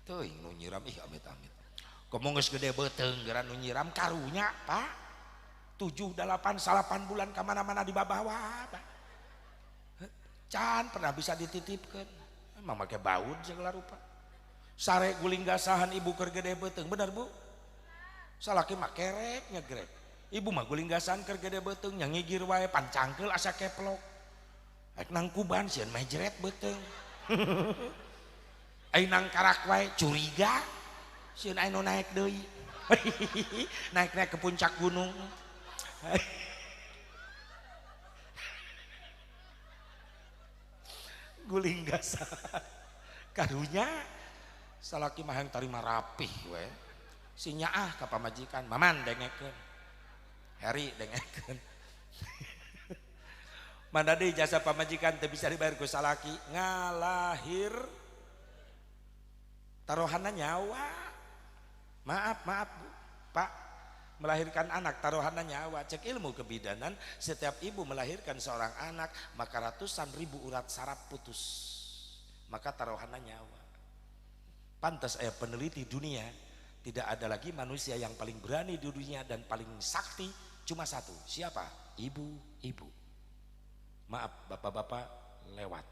S1: Teuing nu nyiram ih amit-amit. Komo geus gede beuteung geura nu nyiram karunya, Pak. 7, 8, 9 bulan ka mana-mana dibabawa, Pak. Can pernah bisa dititipkeun. Emang make baud segala rupa. Sare guling gasahan ibu keur gede beuteung, bener Bu? Salaki mah kerek nyegrek. Ibu mah guling gasahan keur gede beuteung nya ngigir wae pancangkeul asa keplok. Aik nang kuban sieun mah jeret beuteung. Aing nang karak wae curiga sieun aya nu naek deui. Naik-naik ke puncak gunung. Guling gasahan karunya salaki mah hayang tarima rapih we. Si nyaah ka pamajikan maman dengekeun. Harry dengekeun. Mana deui jasa pamajikan teu bisa dibayar ku salaki ngalahir taruhanna nyawa. Maaf maaf Bu, Pak, melahirkan anak taruhanna nyawa. Cek ilmu kebidanan, setiap ibu melahirkan seorang anak maka ratusan ribu urat saraf putus, maka taruhanna nyawa. Pantas aya peneliti dunia, tidak ada lagi manusia yang paling berani di dunia dan paling sakti cuma satu. Siapa? Ibu-ibu. Maaf bapak-bapak lewat.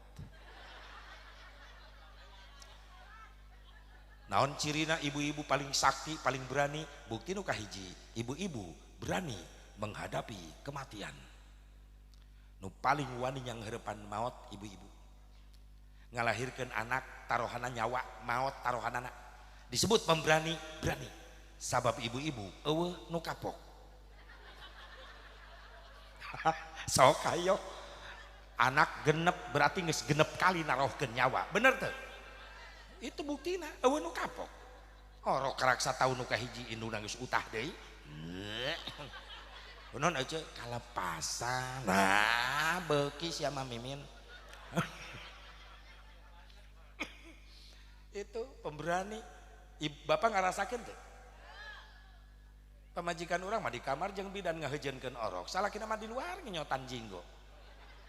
S1: Naon cirina ibu-ibu paling sakti, paling berani? Bukti nu kahiji, ibu-ibu berani menghadapi kematian. Nu paling wani yang harapan maut ibu-ibu. Ngalahirkan anak taruhana nyawa, maut taruhanana. Disebut pemberani, berani. Sabab ibu-ibu eueuh nu kapok. Sok ayo. Anak genep berarti geus genep kali narohkeun nyawa. Bener teu? Itu buktina eueuh nu kapok. Orok karaksa taun nu kahiji indungna geus utah deui. Kunaon euceu kalepasan. Nah, beuki sia mah mimin. Itu pemberani. Bapak ngarasakeun teu? Pamajikan urang mah di kamar jeung bidan ngaheujeunkeun orok. Salakina mah di luar ngenyotan jinggo.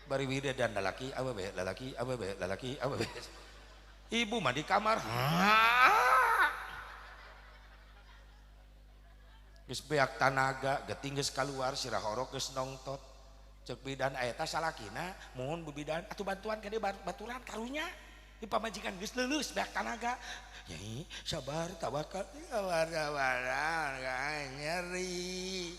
S1: Bari wiridan lalaki awewe lalaki awewe lalaki awewe. Ibu mah di kamar. Geus beak tanaga, geuting geus kaluar sirah orok geus nongtot. Ceuk bidan eta salakina mohon bu bidan atuh bantuan ka dieu baturan karunya. Di pamajikan geus leuleus beak tanaga. Nyai sabar tawakal sabar sabar nyeri.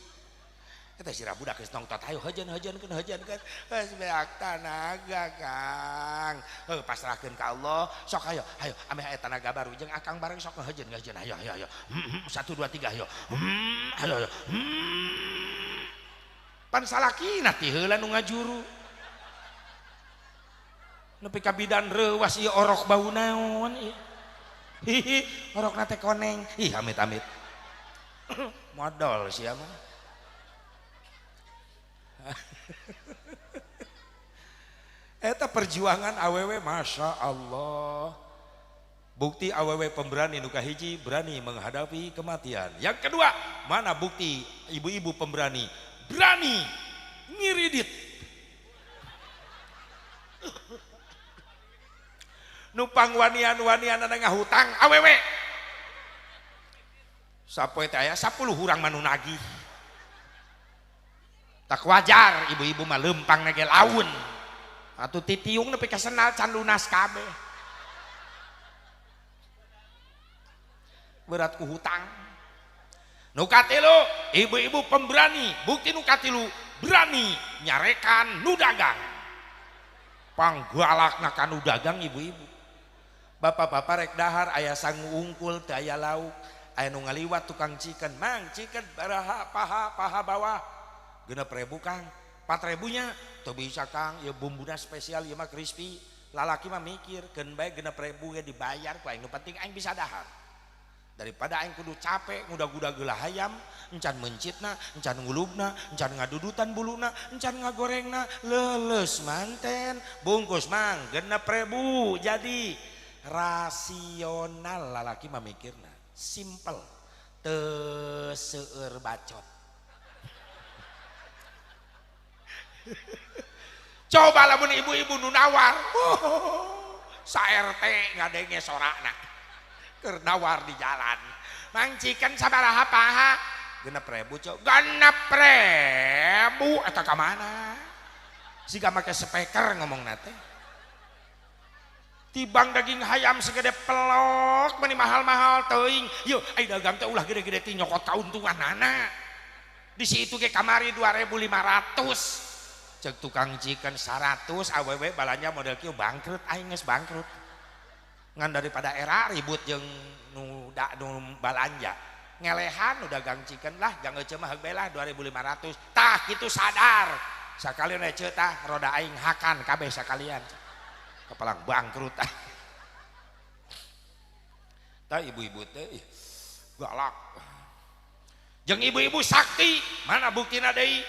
S1: Eta sirah budak geus nongtot ayo heujeun-heujeunkeun heujeunkeun geus beak tanaga Kang. Heuh pasrahkeun ka Allah sok ayo ayo ameh aya tanaga baru jeung akang bareng sok heujeun heujeun ayo ayo ayo. 1 2 3 ayo. Ayo ayo. Pan salakina ti heula nu ngajuru. Nepi ka bidan reuwas ieu orok bau naon ieu. Hihi orokna teh koneng. Ih amit-amit. Modol sia mah. Eta perjuangan awewe masya Allah. Bukti awewe pemberani nu kahiji berani menghadapi kematian. Yang kedua, mana bukti ibu-ibu pemberani? Berani ngiridit. Nupang wanian-wanian ngahutang awewe. Sapoe teh aya 10 hurang mah nu nagih. Tak wajar ibu-ibu mah lempang nage laun. Atuh titiung nepi ka senal can lunas kabeh. Berat ku hutang. Nu katilu, ibu-ibu pemberani, bukti nu katilu berani nyarekan nu dagang. Panggalakna ka nu dagang ibu-ibu. Bapak-bapak rek dahar aya sangu ungkul teu aya lauk, aya nu ngaliwat tukang chicken, mang chicken baraha paha paha bawah. 6.000 Kang, 4.000 nya teu bisa Kang, ieu bumbuna spesial ieu mah crispy. Lalaki mah mikir keun bae 6.000 ge dibayar ku aing, nu penting aing bisa dahar. Daripada aing kudu capek ngudag-gudag geula hayam, encan meuncitna, encan ngulubna, encan ngadudutan buluna, encan ngagorengna, leuleus manten, bungkus mang 6.000 jadi rasional lalaki mah mikirna, simple, teu seueur bacot. Coba lamun ibu-ibu nu nawar, sa RT ngadenge sorakna. Keur nawar di jalan. Mang chicken sabaraha paha? 6.000 cok. 6.000 eta ka mana? Siga make speaker ngomongna teh. Tibang daging hayam segede pelok meni mahal-mahal teuing. Yeuh ai dagang teh ulah gede-gede ti nyokot kauntunganana. Di situ ge kamari 2.500. Cek tukang chicken 100 awewe balanja model kieu bangkrut aing geus bangkrut. Ngan daripada era ribut jeung nu da nu balanja. Ngelehan nu dagang chicken lah jang eceu mah heug bae lah 2.500. Tah kitu sadar. Sakalian eceu tah roda aing hakan kabeh sakalian. Kepalang bangkrut. Tah ibu-ibu teh galak. Jeung ibu-ibu sakti, mana buktina deui?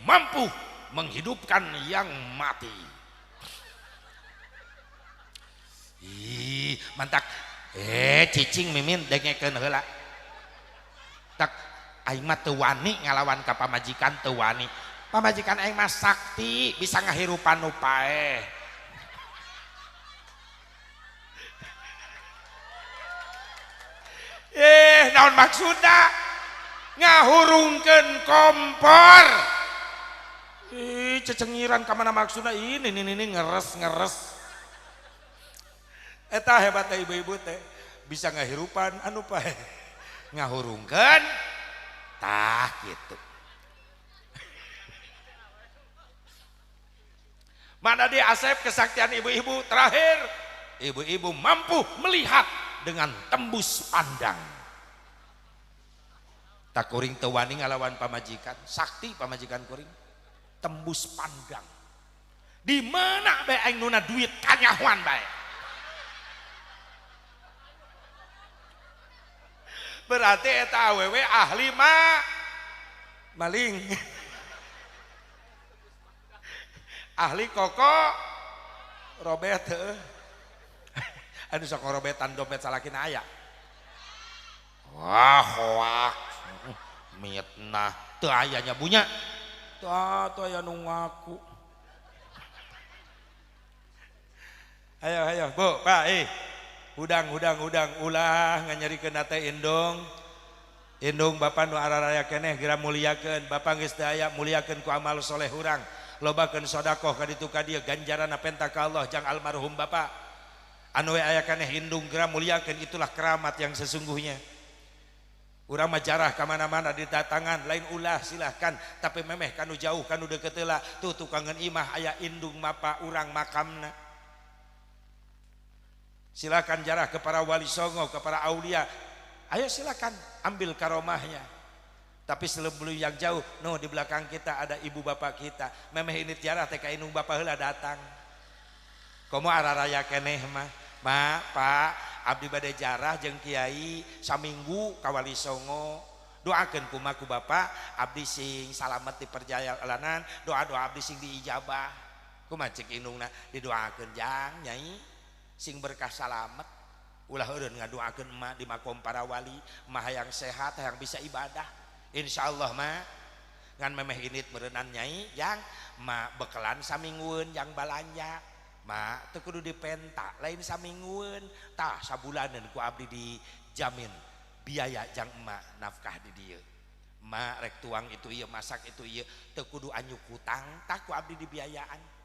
S1: Mampu menghidupkan yang mati. Ih, mantak cicing mimin dengekeun heula. Tak aing mah teu wani ngalawan ka pamajikan, teu wani. Pamajikan aing mah sakti, bisa ngahirupan nu paeh. Naon maksudna? Ngahurungkeun kompor. Ih, cecengiran ka mana maksudna? Ini ini ngeres-ngeres. Eta hebat teh ibu-ibu teh, bisa ngahirupan anu paeh. Ngahurungkeun tah gitu. Mana di Asep kesaktian ibu-ibu terakhir, ibu-ibu mampu melihat dengan tembus pandang. Tak kuring teu wani ngalawan pamajikan, sakti pamajikan kuring, tembus pandang. Di mana bae aing nuna duit kanyahoan bae. Berarti eta awewe ahli ma maling. Ahli koko robet heuh. Anu sok ngorobetan dompet salakina aya. Wah, hoak. Mitnah teu aya nya bunya. Tah teu aya nu ngaku. Ayo ayo, Bu, Pak, Hudang hudang hudang ulah nganyerikeun teh indung. Indung bapa nu araraya keneh geura muliakeun, bapa geus teu aya muliakeun ku amal soleh urang. Lobakeun sedekah ka ditu ka dieu ganjaranna penta ka Allah jang almarhum bapa. Anu we aya keneh indung geura muliakeun, itulah keramat yang sesungguhnya. Urang mah jarah ka mana-mana didatangan, lain ulah silahkan, tapi memeh kanu jauh kanu deukeut heula, tuh tukangeun imah aya indung mapa urang makamna. Silakan jarah ke para wali songo, ke para aulia. Ayo silakan ambil karomahnya. Tapi sebelum yang jauh, no di belakang kita ada ibu bapak kita. Memeh ini jarah teh ka indung bapak heula datang. Komo araraya keneh mah. Ma, Pak, abdi bade jarah jeung kiai saminggu ka wali songo. Doakeun kumaha ku bapak, abdi sing salamet di perjalanan, doa-doa abdi sing diijabah. Kumaha cek indungna didoakeun jang nyai. Sing berkah salamet, ulah eureun ngadoakeun emak di makom para wali, emak hayang sehat, hayang bisa ibadah. Insyaallah mah ngan memeh init meureunnan nyai jang ma bekelan saminggueun jang balanja. Ma teu kudu dipenta, lain saminggueun, tah sabulaneun ku abdi dijamin biaya jang emak nafkah di dieu. Ma rek tuang itu ieu, masak itu ieu, teu kudu anyuk hutang, tah ku abdi dibiayaan.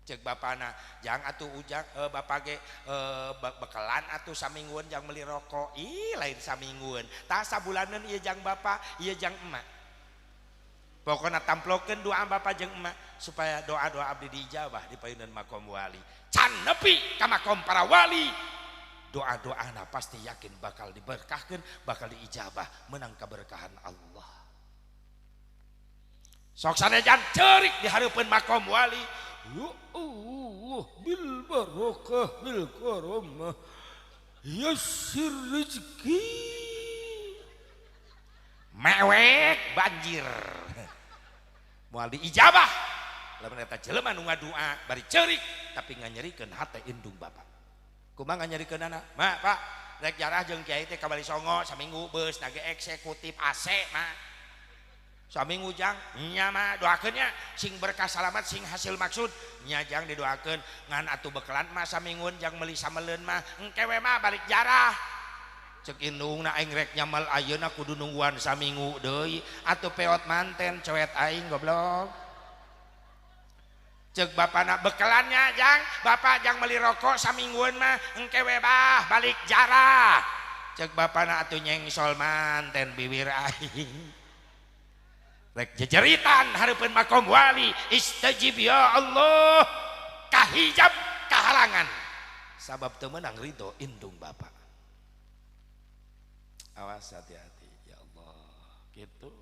S1: Cek bapana jang atuh ujang bapak ge bekelan atuh saminggueun jang meuli rokok. Ih lain saminggueun, tah sabulaneun ieu jang bapak, ieu jang emak. Pokona tamplokeun doa bapak jeung emak supaya doa-doa abdi diijabah di payunan makom wali. Can nepi ka makom para wali, doa-doana pasti yakin bakal diberkahkeun, bakal diijabah, menang keberkahan Allah. Sok sanajan ceurik di hareupeun makom wali. Ya Allah bil barokah bil karomah yassir rezeki. Mewek banjir. Moal diijabah. Lamun eta jelema nu ngadua bari ceurik tapi nganyerikeun hate indung bapak. Kumaha nganyerikeunana? Ma, Pak, rek jarah jeung kiai teh ka Wali Songo saminggu beus nage eksekutif AC mah. Saminggu jang nya mah doakeun nya sing berkah salamat sing hasil maksud nya jang didoakeun ngan atuh bekelan mah saminggueun jang meuli sameleun mah engke we mah balik jarah. Cek indungna aing rek nyamal ayeuna kudu nungguan saminggu deui atuh peot manten coet aing goblok. Cek bapana bekelannya jang bapak jang meuli rokok saminggueun mah engke we bah balik jarah. Cek bapana atuh nyengsol manten biwir aing. Rek jejeritan hareupeun makom wali istajib ya Allah kahijab kahalangan sabab teu meunang ridho indung bapak. Awas hati-hati ya Allah gitu.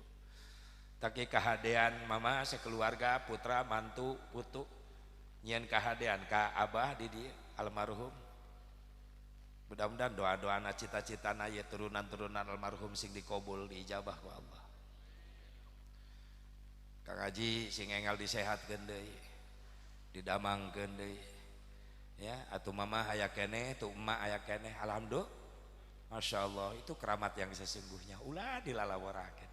S1: Taki kahadean mama sekeluarga putra mantu putu nyieun kahadean ka abah di dieu almarhum. Mudah-mudahan doa-doana cita-citana ye turunan-turunan almarhum sing dikobul diijabah ku Allah. Kang Haji sing enggal disehatkeun deui, didamangkeun deui. Ya, atuh mama aya keneh, tuh emak aya keneh, alhamdulillah. Masya Allah, itu keramat yang sesungguhnya. Ulah dilalaworakeun.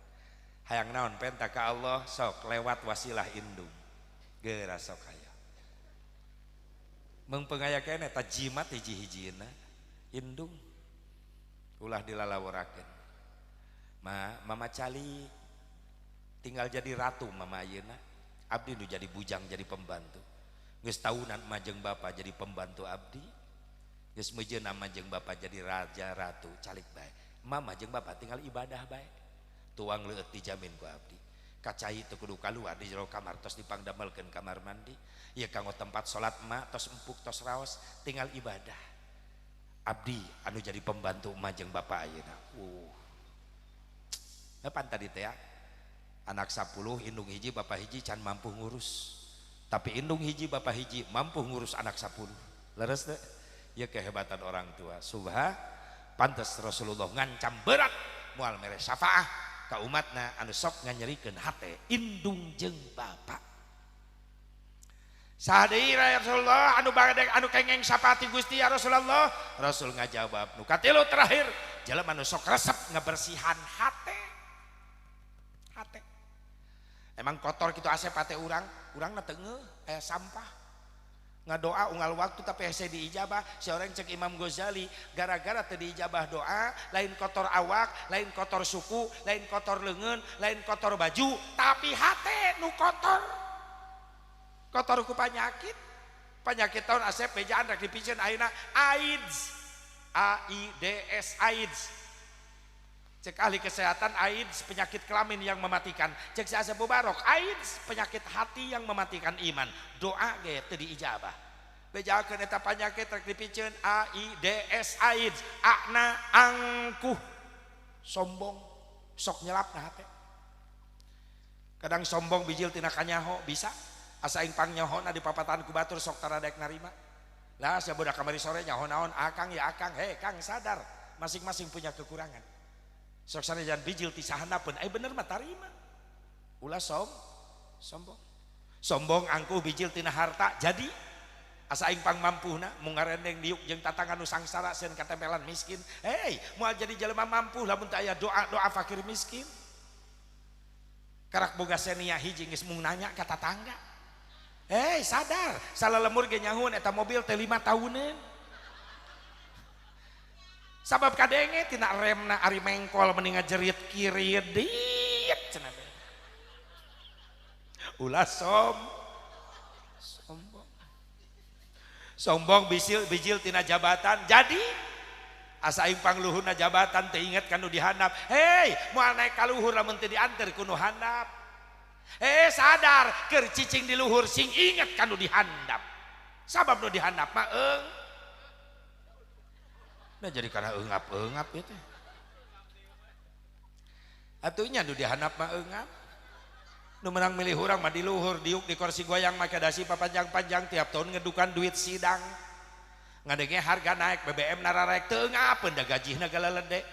S1: Hayang naon penta ka Allah sok lewat wasilah indung. Geura sok aya. Meungpeung aya keneh ta jimat hiji-hijina. Indung ulah dilalaworakeun. Ma, mama cali tinggal jadi ratu mama ayeuna. Abdi nu jadi bujang jadi pembantu. Geus taunan mah jeung bapa jadi pembantu abdi. Geus meujeuna mah jeung bapa jadi raja ratu calik bae. Mama jeung bapa tinggal ibadah bae. Tuang leueut dijamin ku abdi. Kacai teu kudu kaluar di jero kamar tos dipangdamelkeun kamar mandi. Ieu kanggo tempat salat emak tos empuk tos raos tinggal ibadah. Abdi anu jadi pembantu emak jeung bapa ayeuna. Pan tadi teh ya? Anak 10 indung hiji bapa hiji can mampu ngurus. Tapi indung hiji bapa hiji mampu ngurus anak 10. Leres teh? Ya kehebatan orang tua. Subha pantes Rasulullah ngancam berat moal mere syafaah ka umatna anu sok nganyerikeun hate indung jeung bapa. Saha deui ya Rasulullah anu bade anu kengeng syafaat Gusti ya Rasulullah? Rasul ngajawab nu katilu terakhir jelema anu sok resep ngabersihan hate. Hate. Emang kotor kitu asep hate urang, urangna teu ngeuh aya sampah. Ngadoa unggal waktu tapi hese diijabah. Seorang cek Imam Ghazali gara-gara teu diijabah doa lain kotor awak, lain kotor suku, lain kotor leungeun, lain kotor baju, tapi hate nu kotor. Kotor ku penyakit. Penyakit tahun asep bejaan rek dipicen ayeuna AIDS. AIDS AIDS. Cek ahli kesehatan AIDS penyakit kelamin yang mematikan. Cek si Asep Mubarok AIDS penyakit hati yang mematikan iman. Doa ge teu diijabah. Bejakeun eta penyakit rek dipiceun AIDS AIDS. Akna angkuh sombong sok nyelapna hate. Kadang sombong bijil tina kanyaho bisa. Asa aing pangnyohona di papatan ku batur sok taradaek narima. Lah sia budak kamari sore nyaho naon akang ya akang, hei kang sadar masing-masing punya kekurangan. Sok sanajan bijil ti sahandapeun ai bener mah tarima. Ulah sombong. Sombong angkuh bijil tina harta jadi asa aing pangmampuhna mung ngarendeng diuk jeung tatangga nu sangsara sieun katempelan miskin. Hei, moal jadi jelema mampu lamun teu aya doa-doa fakir miskin. Karak boga senia hiji geus mung nanya ka tatangga. Hei, sadar, salah lemur ge nyahun eta mobil teh 5 tahuneun. Sabab kadenge tina remna ari mengkol mending ngajerit kiri diet cenah. Ulah sombong. Sombong bijil tina jabatan. Jadi asa aing pangluhurna jabatan teu inget ka nu dihandap. Hei, moal naik ka luhur lamun teu dianter ku nu handap. Sadar keur cicing di luhur sing inget ka nu dihandap. Sabab nu dihandap mah eung. Nah jadi karena eungap-eungap itu. Atunya nu dihandap mah eungap. Nu menang milih urang mah di luhur diuk di kursi goyang make dasi papanjang-panjang tiap tahun ngedukan duit sidang. Ngadenge harga naik BBM nararek teu eungapeun da gajihna galalede.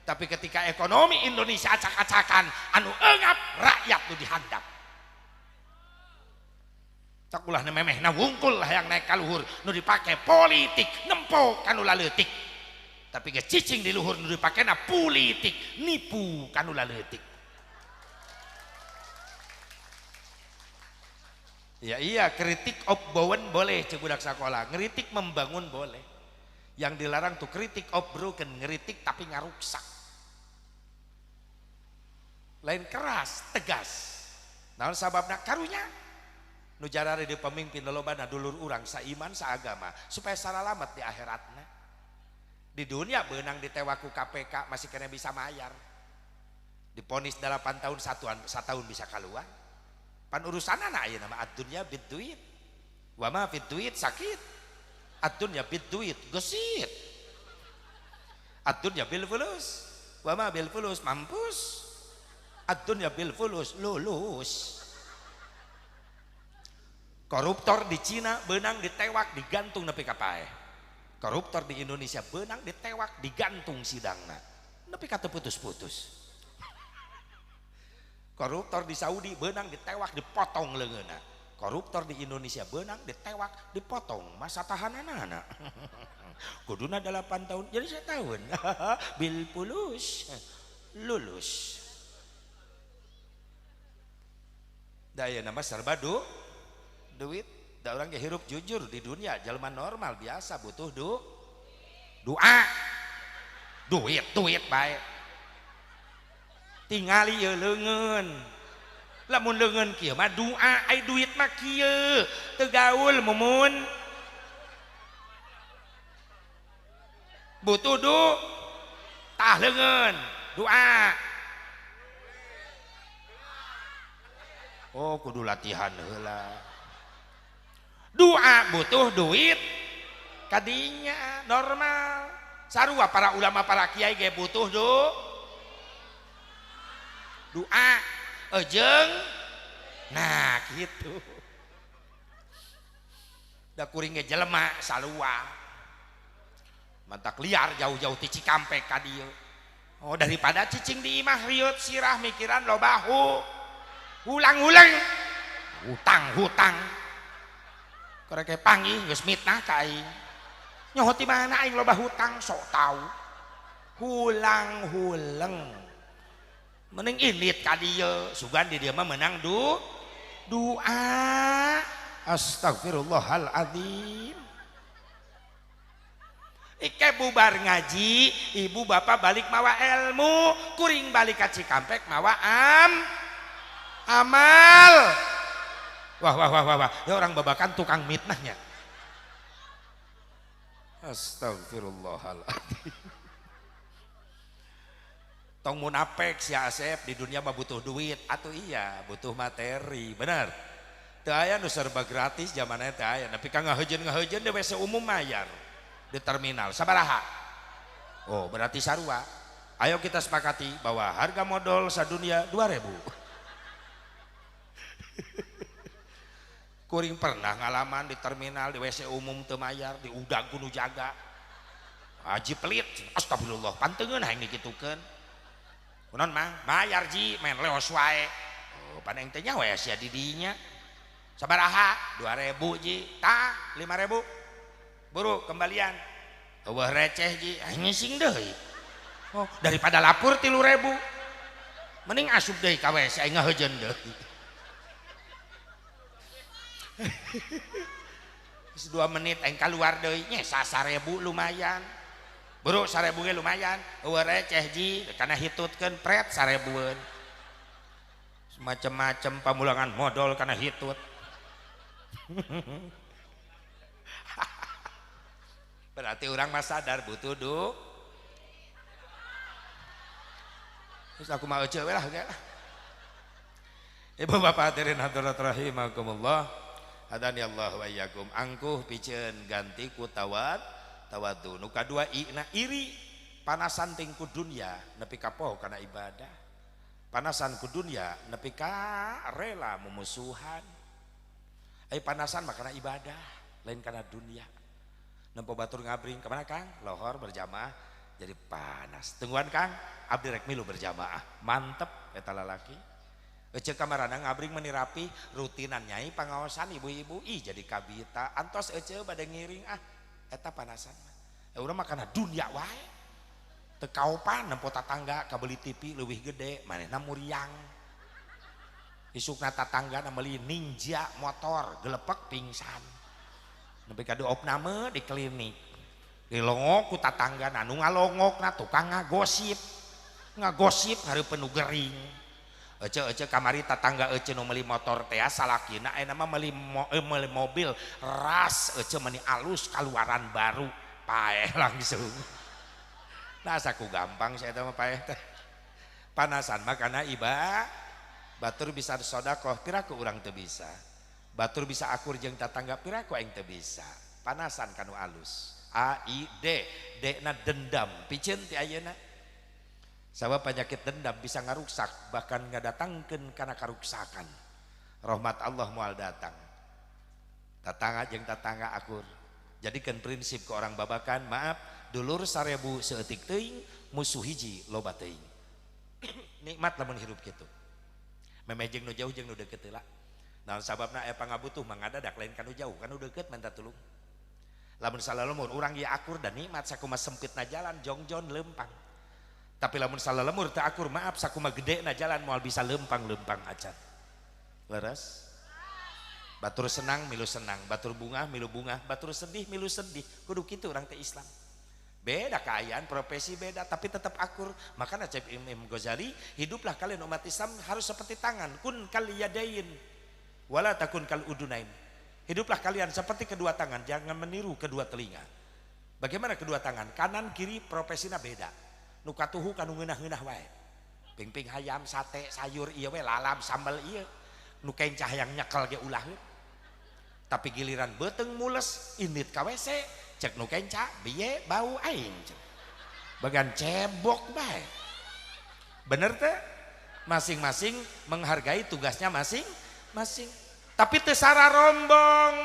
S1: Tapi ketika ekonomi Indonesia acak-acakan anu eungap rakyat nu dihandap. Tak ulah memehna wungkul lah yang naik ka luhur nu dipake politik nempo kanu laleutik. Tapi geus cicing di luhur nu dipakena politik nipu kanu laleutik. Ya iya, kritik opbowen boleh cek budak sakola, ngeritik membangun boleh. Yang dilarang tuh kritik obroken, ngeritik tapi ngaruksak. Lain keras, tegas. Naon sababna karunya? Nu jarare di pemimpin lolobana dulur urang saiman saagama supaya saralamet di akhiratna. Di dunia beunang ditewaku KPK masih kena bisa mayar. Diponis 8 tahun satu tahun bisa keluar. Pan urusanana ayeuna mah ad-dunya bid duit. Wa ma fid duit sakit. Ad-dunya bid duit gesit. Ad-dunya bil fulus. Wa ma bil fulus mampus. Ad-dunya bil fulus lulus. Koruptor di Cina benang ditewak digantung nepi ka paeh. Koruptor di Indonesia benang ditewak digantung sidangna. Nepi ka teu putus-putus. Koruptor di Saudi benang ditewak dipotong leungeunna. Koruptor di Indonesia benang ditewak dipotong masa tahananana. Kuduna 8 tahun jadi setahun. Bil pulus lulus. Daya nama serba duit. Da orang ge hirup jujur di dunia jelema normal biasa butuh doa. Duit duit bae. Tingali ieu leungeun. Lamun leungeun kieu mah doa, ai duit mah kieu. Teu gaul mumun. Butuh tah leungeun, doa. Oh kudu latihan heula. Doa butuh duit kadinya normal. Sarua para ulama para kiai ge butuh doa ejeng. Nah gitu. Da kuring ge jelema salua. Mantak liar jauh-jauh ti Cikampek ka dieu. Oh daripada cicing di imah riut sirah mikiran loba hulang-hulang hutang-hutang. Korek panggih geus mitnah ka aing. Nyoho ti mana aing loba hutang sok tau. Hulang-huleng. Mending ilit ka dieu, sugan di dieu mah menang doa. Astagfirullahaladzim. Ike bubar ngaji, ibu bapak balik mawa ilmu, kuring balik ka Cikampek mawa amal. Wah wah wah wah wah, ya orang babakan tukang mitnahnya. Astagfirullahaladzim. Tong munafik si Asep di dunia mah butuh duit atau iya butuh materi, benar. Teu aya nu serba gratis zamanna teu aya, tapi ka ngahejeun-ngahejeun di WC umum mayar di terminal sabaraha. Oh berarti sarua. Ayo kita sepakati bahwa harga modal sadunia 2000. Kuring pernah ngalaman di terminal di WC umum teu mayar, di udang kudu jaga. Haji pelit, astagfirullah, panteungeun aing dikitukeun. Kunaon mang? Bayar ji, main leos wae. Oh, pan aing teh nyaho sia di dinya. Sabaraha? 2000 ji. Tah, 5000. Buru kembalian. Eueuh receh ji, aing ngising deui. Oh, daripada lapor 3000. Mending asup deui ka WC aing ngahejeun deui. 2 menit aing keluar deui nya 1000 lumayan. Buru 1000 ge lumayan. Eueuh receh ji kana hitutkeun pret 1000-eun. Macem-macem pamulangan modal kana hitut. Berarti orang mah sadar butuh Terus aku mau ece we lah ge lah. Ibu bapak hadirin hadirat rahimakumullah. Hadani Allah wa iyyakum. Angkuh piceun ganti ku tawadu. Nu kadua ina iri panasan ting ku dunya nepi ka poho kana ibadah. Panasan ku dunya nepi ka rela mumusuhan. Ai panasan mah kana ibadah, lain kana dunya. Nempo batur ngabring ka mana Kang? Lohor berjamaah jadi panas. Tungguan Kang, abdi rek milu berjamaah. Mantep eta lalaki. Ece kamarana ngabring meni rapi rutinan nyai pangaosan ibu-ibu ih jadi kabita antos ece bade ngiring ah eta panasan mah. Urang mah kana dunya wae. Teu kaopan nempo tatangga kabeli TV leuwih gede manehna muriang. Isukna tatangga na meuli Ninja motor gelepek pingsan. Nepi ka diopname di klinik. Dilongok ku tatangga anu ngalongokna tukang ngagosip. Ngagosip hareupeun nu gering. Ece-ece kamari tatangga ece nu meuli motor teh salakina ayeuna mah meuli mobil ras ece meuni alus kaluaran baru paeh langsung. Nah saku gampang saya mah paeh teh. Panasan mah kana iba batur bisa sedekah piraku urang teu bisa. Batur bisa akur jeung tatangga piraku aing teu bisa. Panasan kanu alus. A I D D na dendam piceun ti ayeuna. Sabab penyakit dendam bisa ngaruksak bahkan ngadatangkeun kana karuksakan. Rahmat Allah moal datang. Tatangga jeung tatangga akur, Jadikan prinsip ke orang Babakan, maaf, dulur 1000 seeutik teuing, musuh hiji loba teuing. Nikmat lamun hirup kitu. Memeh jeung nu jauh jeung nu deukeut heula. Naon sababna aya pangabutuh mangadadak lain kanu jauh, kanu deukeut minta tulung. Lamun salalumur urang ieu akur dan nikmat sakumaha sempitna jalan jongjon lempang. Tapi lamun salalemur teu akur, maaf, sakumaha gedena jalan moal bisa lempang-lempang acan. Leres? Batur senang milu senang, batur bungah milu bungah, batur sedih milu sedih. Kudu kitu urang teh Islam. Beda keayaan, profesi beda, tapi tetap akur. Makanya cek Imam Ghazali, hiduplah kalian umat Islam harus seperti tangan, kun kal yadain wala takun kal udunain. Hiduplah kalian seperti kedua tangan, jangan meniru kedua telinga. Bagaimana kedua tangan? Kanan kiri profesina beda. Nu katuhu kanu ngeunah-ngeunah wae. Pingping hayam, sate, sayur ieu we, lalap, sambal ieu. Nu kencah hayang nyekel ge ulah. Tapi giliran beuteung mules indit ka WC, cek nu kenca biye bau aing. Bagan cebok bae. Bener teh? Masing-masing menghargai tugasnya masing-masing. Tapi teu sararombong.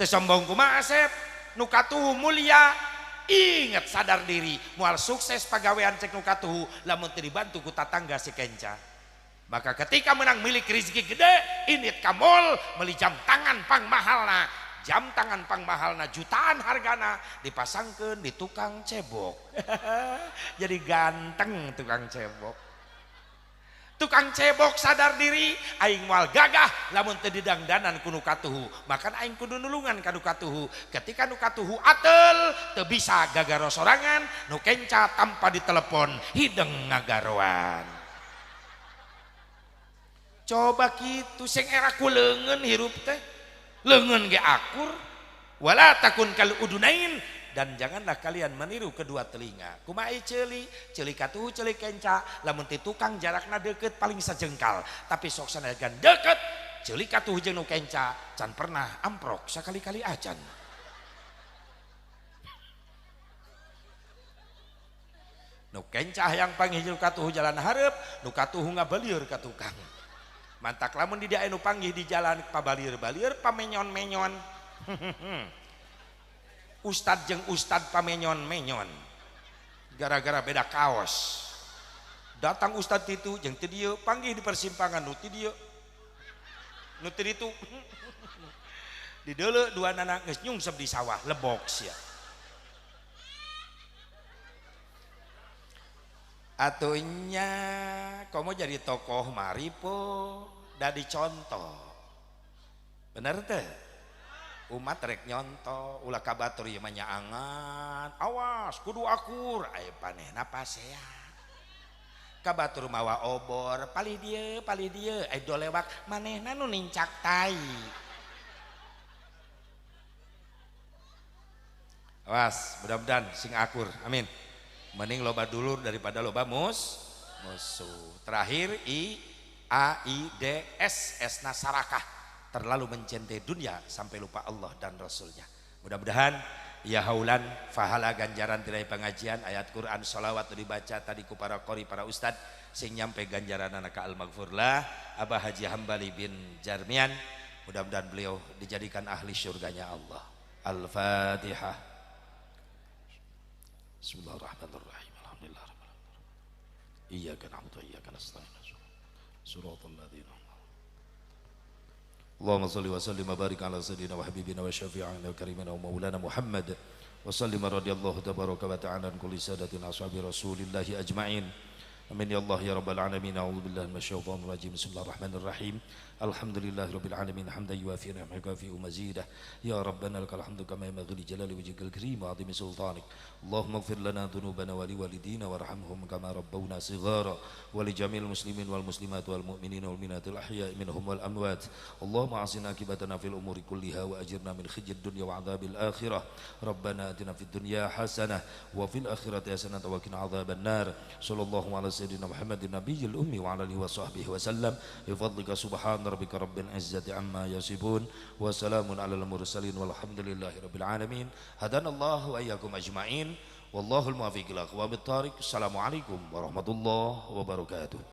S1: Teu sombong kumaha Asep? Nu katuhu mulia, ingat sadar diri, moal sukses pagawean cek nu katuhu lamun teu dibantu ku tatangga si kenca. Maka ketika menang milik rezeki gede, indit ka mall meuli jam tangan pang mahalna. Jam tangan pang mahalna jutaan hargana dipasangkeun di tukang cebok. Jadi ganteng tukang cebok. Tukang cebok sadar diri, aing moal gagah lamun teu didangdanan ku nu katuhu. Makan aing kudu nulungan ka nu katuhu. Ketika nu katuhu atel teu bisa gagaro sorangan, nu kenca tanpa ditelepon hideng ngagaroan. Coba kitu sing era ku leungeun hirup teh. Leungeun ge akur, wala takun kal udunain, dan janganlah kalian meniru kedua telinga. Kumaha ceuli, ceuli katuhu ceuli kenca, lamun ti tukang jarakna deukeut paling sajengkal, tapi sok sanajan deukeut ceuli katuhu jeung nu kenca can pernah amprok sakali-kali acan. Nu kenca hayang panggih jeung katuhu jalan hareup, nu katuhu ngabalieur ka tukang. Mantak lamun di dia anu panggih di jalan pabalir-balir pamenyon-menyon. Ustad jeung ustad pamenyon-menyon. Gara-gara beda kaos. Datang ustad itu jeung ti dieu panggih di persimpangan nu ti dieu. Nu ti ditu. Di deuleu dua nana geus nyungsep di sawah lebok sia. Atunya kamu jadi tokoh maripo dadi contoh. Bener teh? Umat rek nyontoh ulah ka batur ieu mah nyaangan. Awas kudu akur aya panehna pasea. Ka batur mawa obor palih dieu aya dolewak manehna nu nincak tai. Awas mudah-mudahan sing akur. Amin. Mending loba dulur daripada loba musuh. Terakhir I A I D S S nasarakah, terlalu mencintai dunia sampai lupa Allah dan Rasulnya. Mudah-mudahan ya haulan fahala ganjaran tidak pengajian ayat Quran sholawat dibaca tadi ku para qori para ustad sing nyampe ganjaran anak al maghfurlah Abah Haji Hambali bin Jarmian. Mudah-mudahan beliau dijadikan ahli syurganya Allah. Al-Fatihah. Bismillahirrahmanirrahim. Alhamdulillah rabbil alamin. Iyyaka na'budu wa iyyaka nasta'in. Shiratal ladzina Allahumma shalli wa sallim wa barik ala sayyidina wa habibina wa syafi'ina wa karimina wa maulana Muhammad wa sallim radhiyallahu tabaraka wa ta'ala an kulli sadatin ashabi rasulillahi ajma'in. Amin ya Allah ya rabbal alamin. A'udzu billahi minasyaitonir rajim. Bismillahirrahmanirrahim. Alhamdulillahirabbil alamin hamdan yuwafi ni'amahu wa mazidah. Ya rabbana lakal hamdu kama yanbaghi li jalali wajhikal karim wa 'azimi sultanik. Allahumma ighfir lana dhunubana wa liwalidina warhamhum kama rabbawna shighara wa li jami'il muslimin wal muslimat wal mu'minina wal mu'minatil ahya'i minhum wal amwat. Allahumma 'asina akibatana fil umuri kulliha wa ajirna min khizyid dunya wa 'adzabil akhirah. Rabbana atina fid dunya hasanah wa fil akhirati hasanah wa qina 'adzaban nar. Sallallahu alaihi sayyidina Muhammadin nabiyil ummi wa ala alihi wa sahbihi wa sallam. Bi fadlika subhana rabbika rabbil izzati amma yasifun wa salamun alal mursalin walhamdulillahi rabbil alamin. Hadanallahu wa iyyakum ajmain wallahul muwaffiq ila aqwamit thariq. Assalamualaikum warahmatullahi wabarakatuh.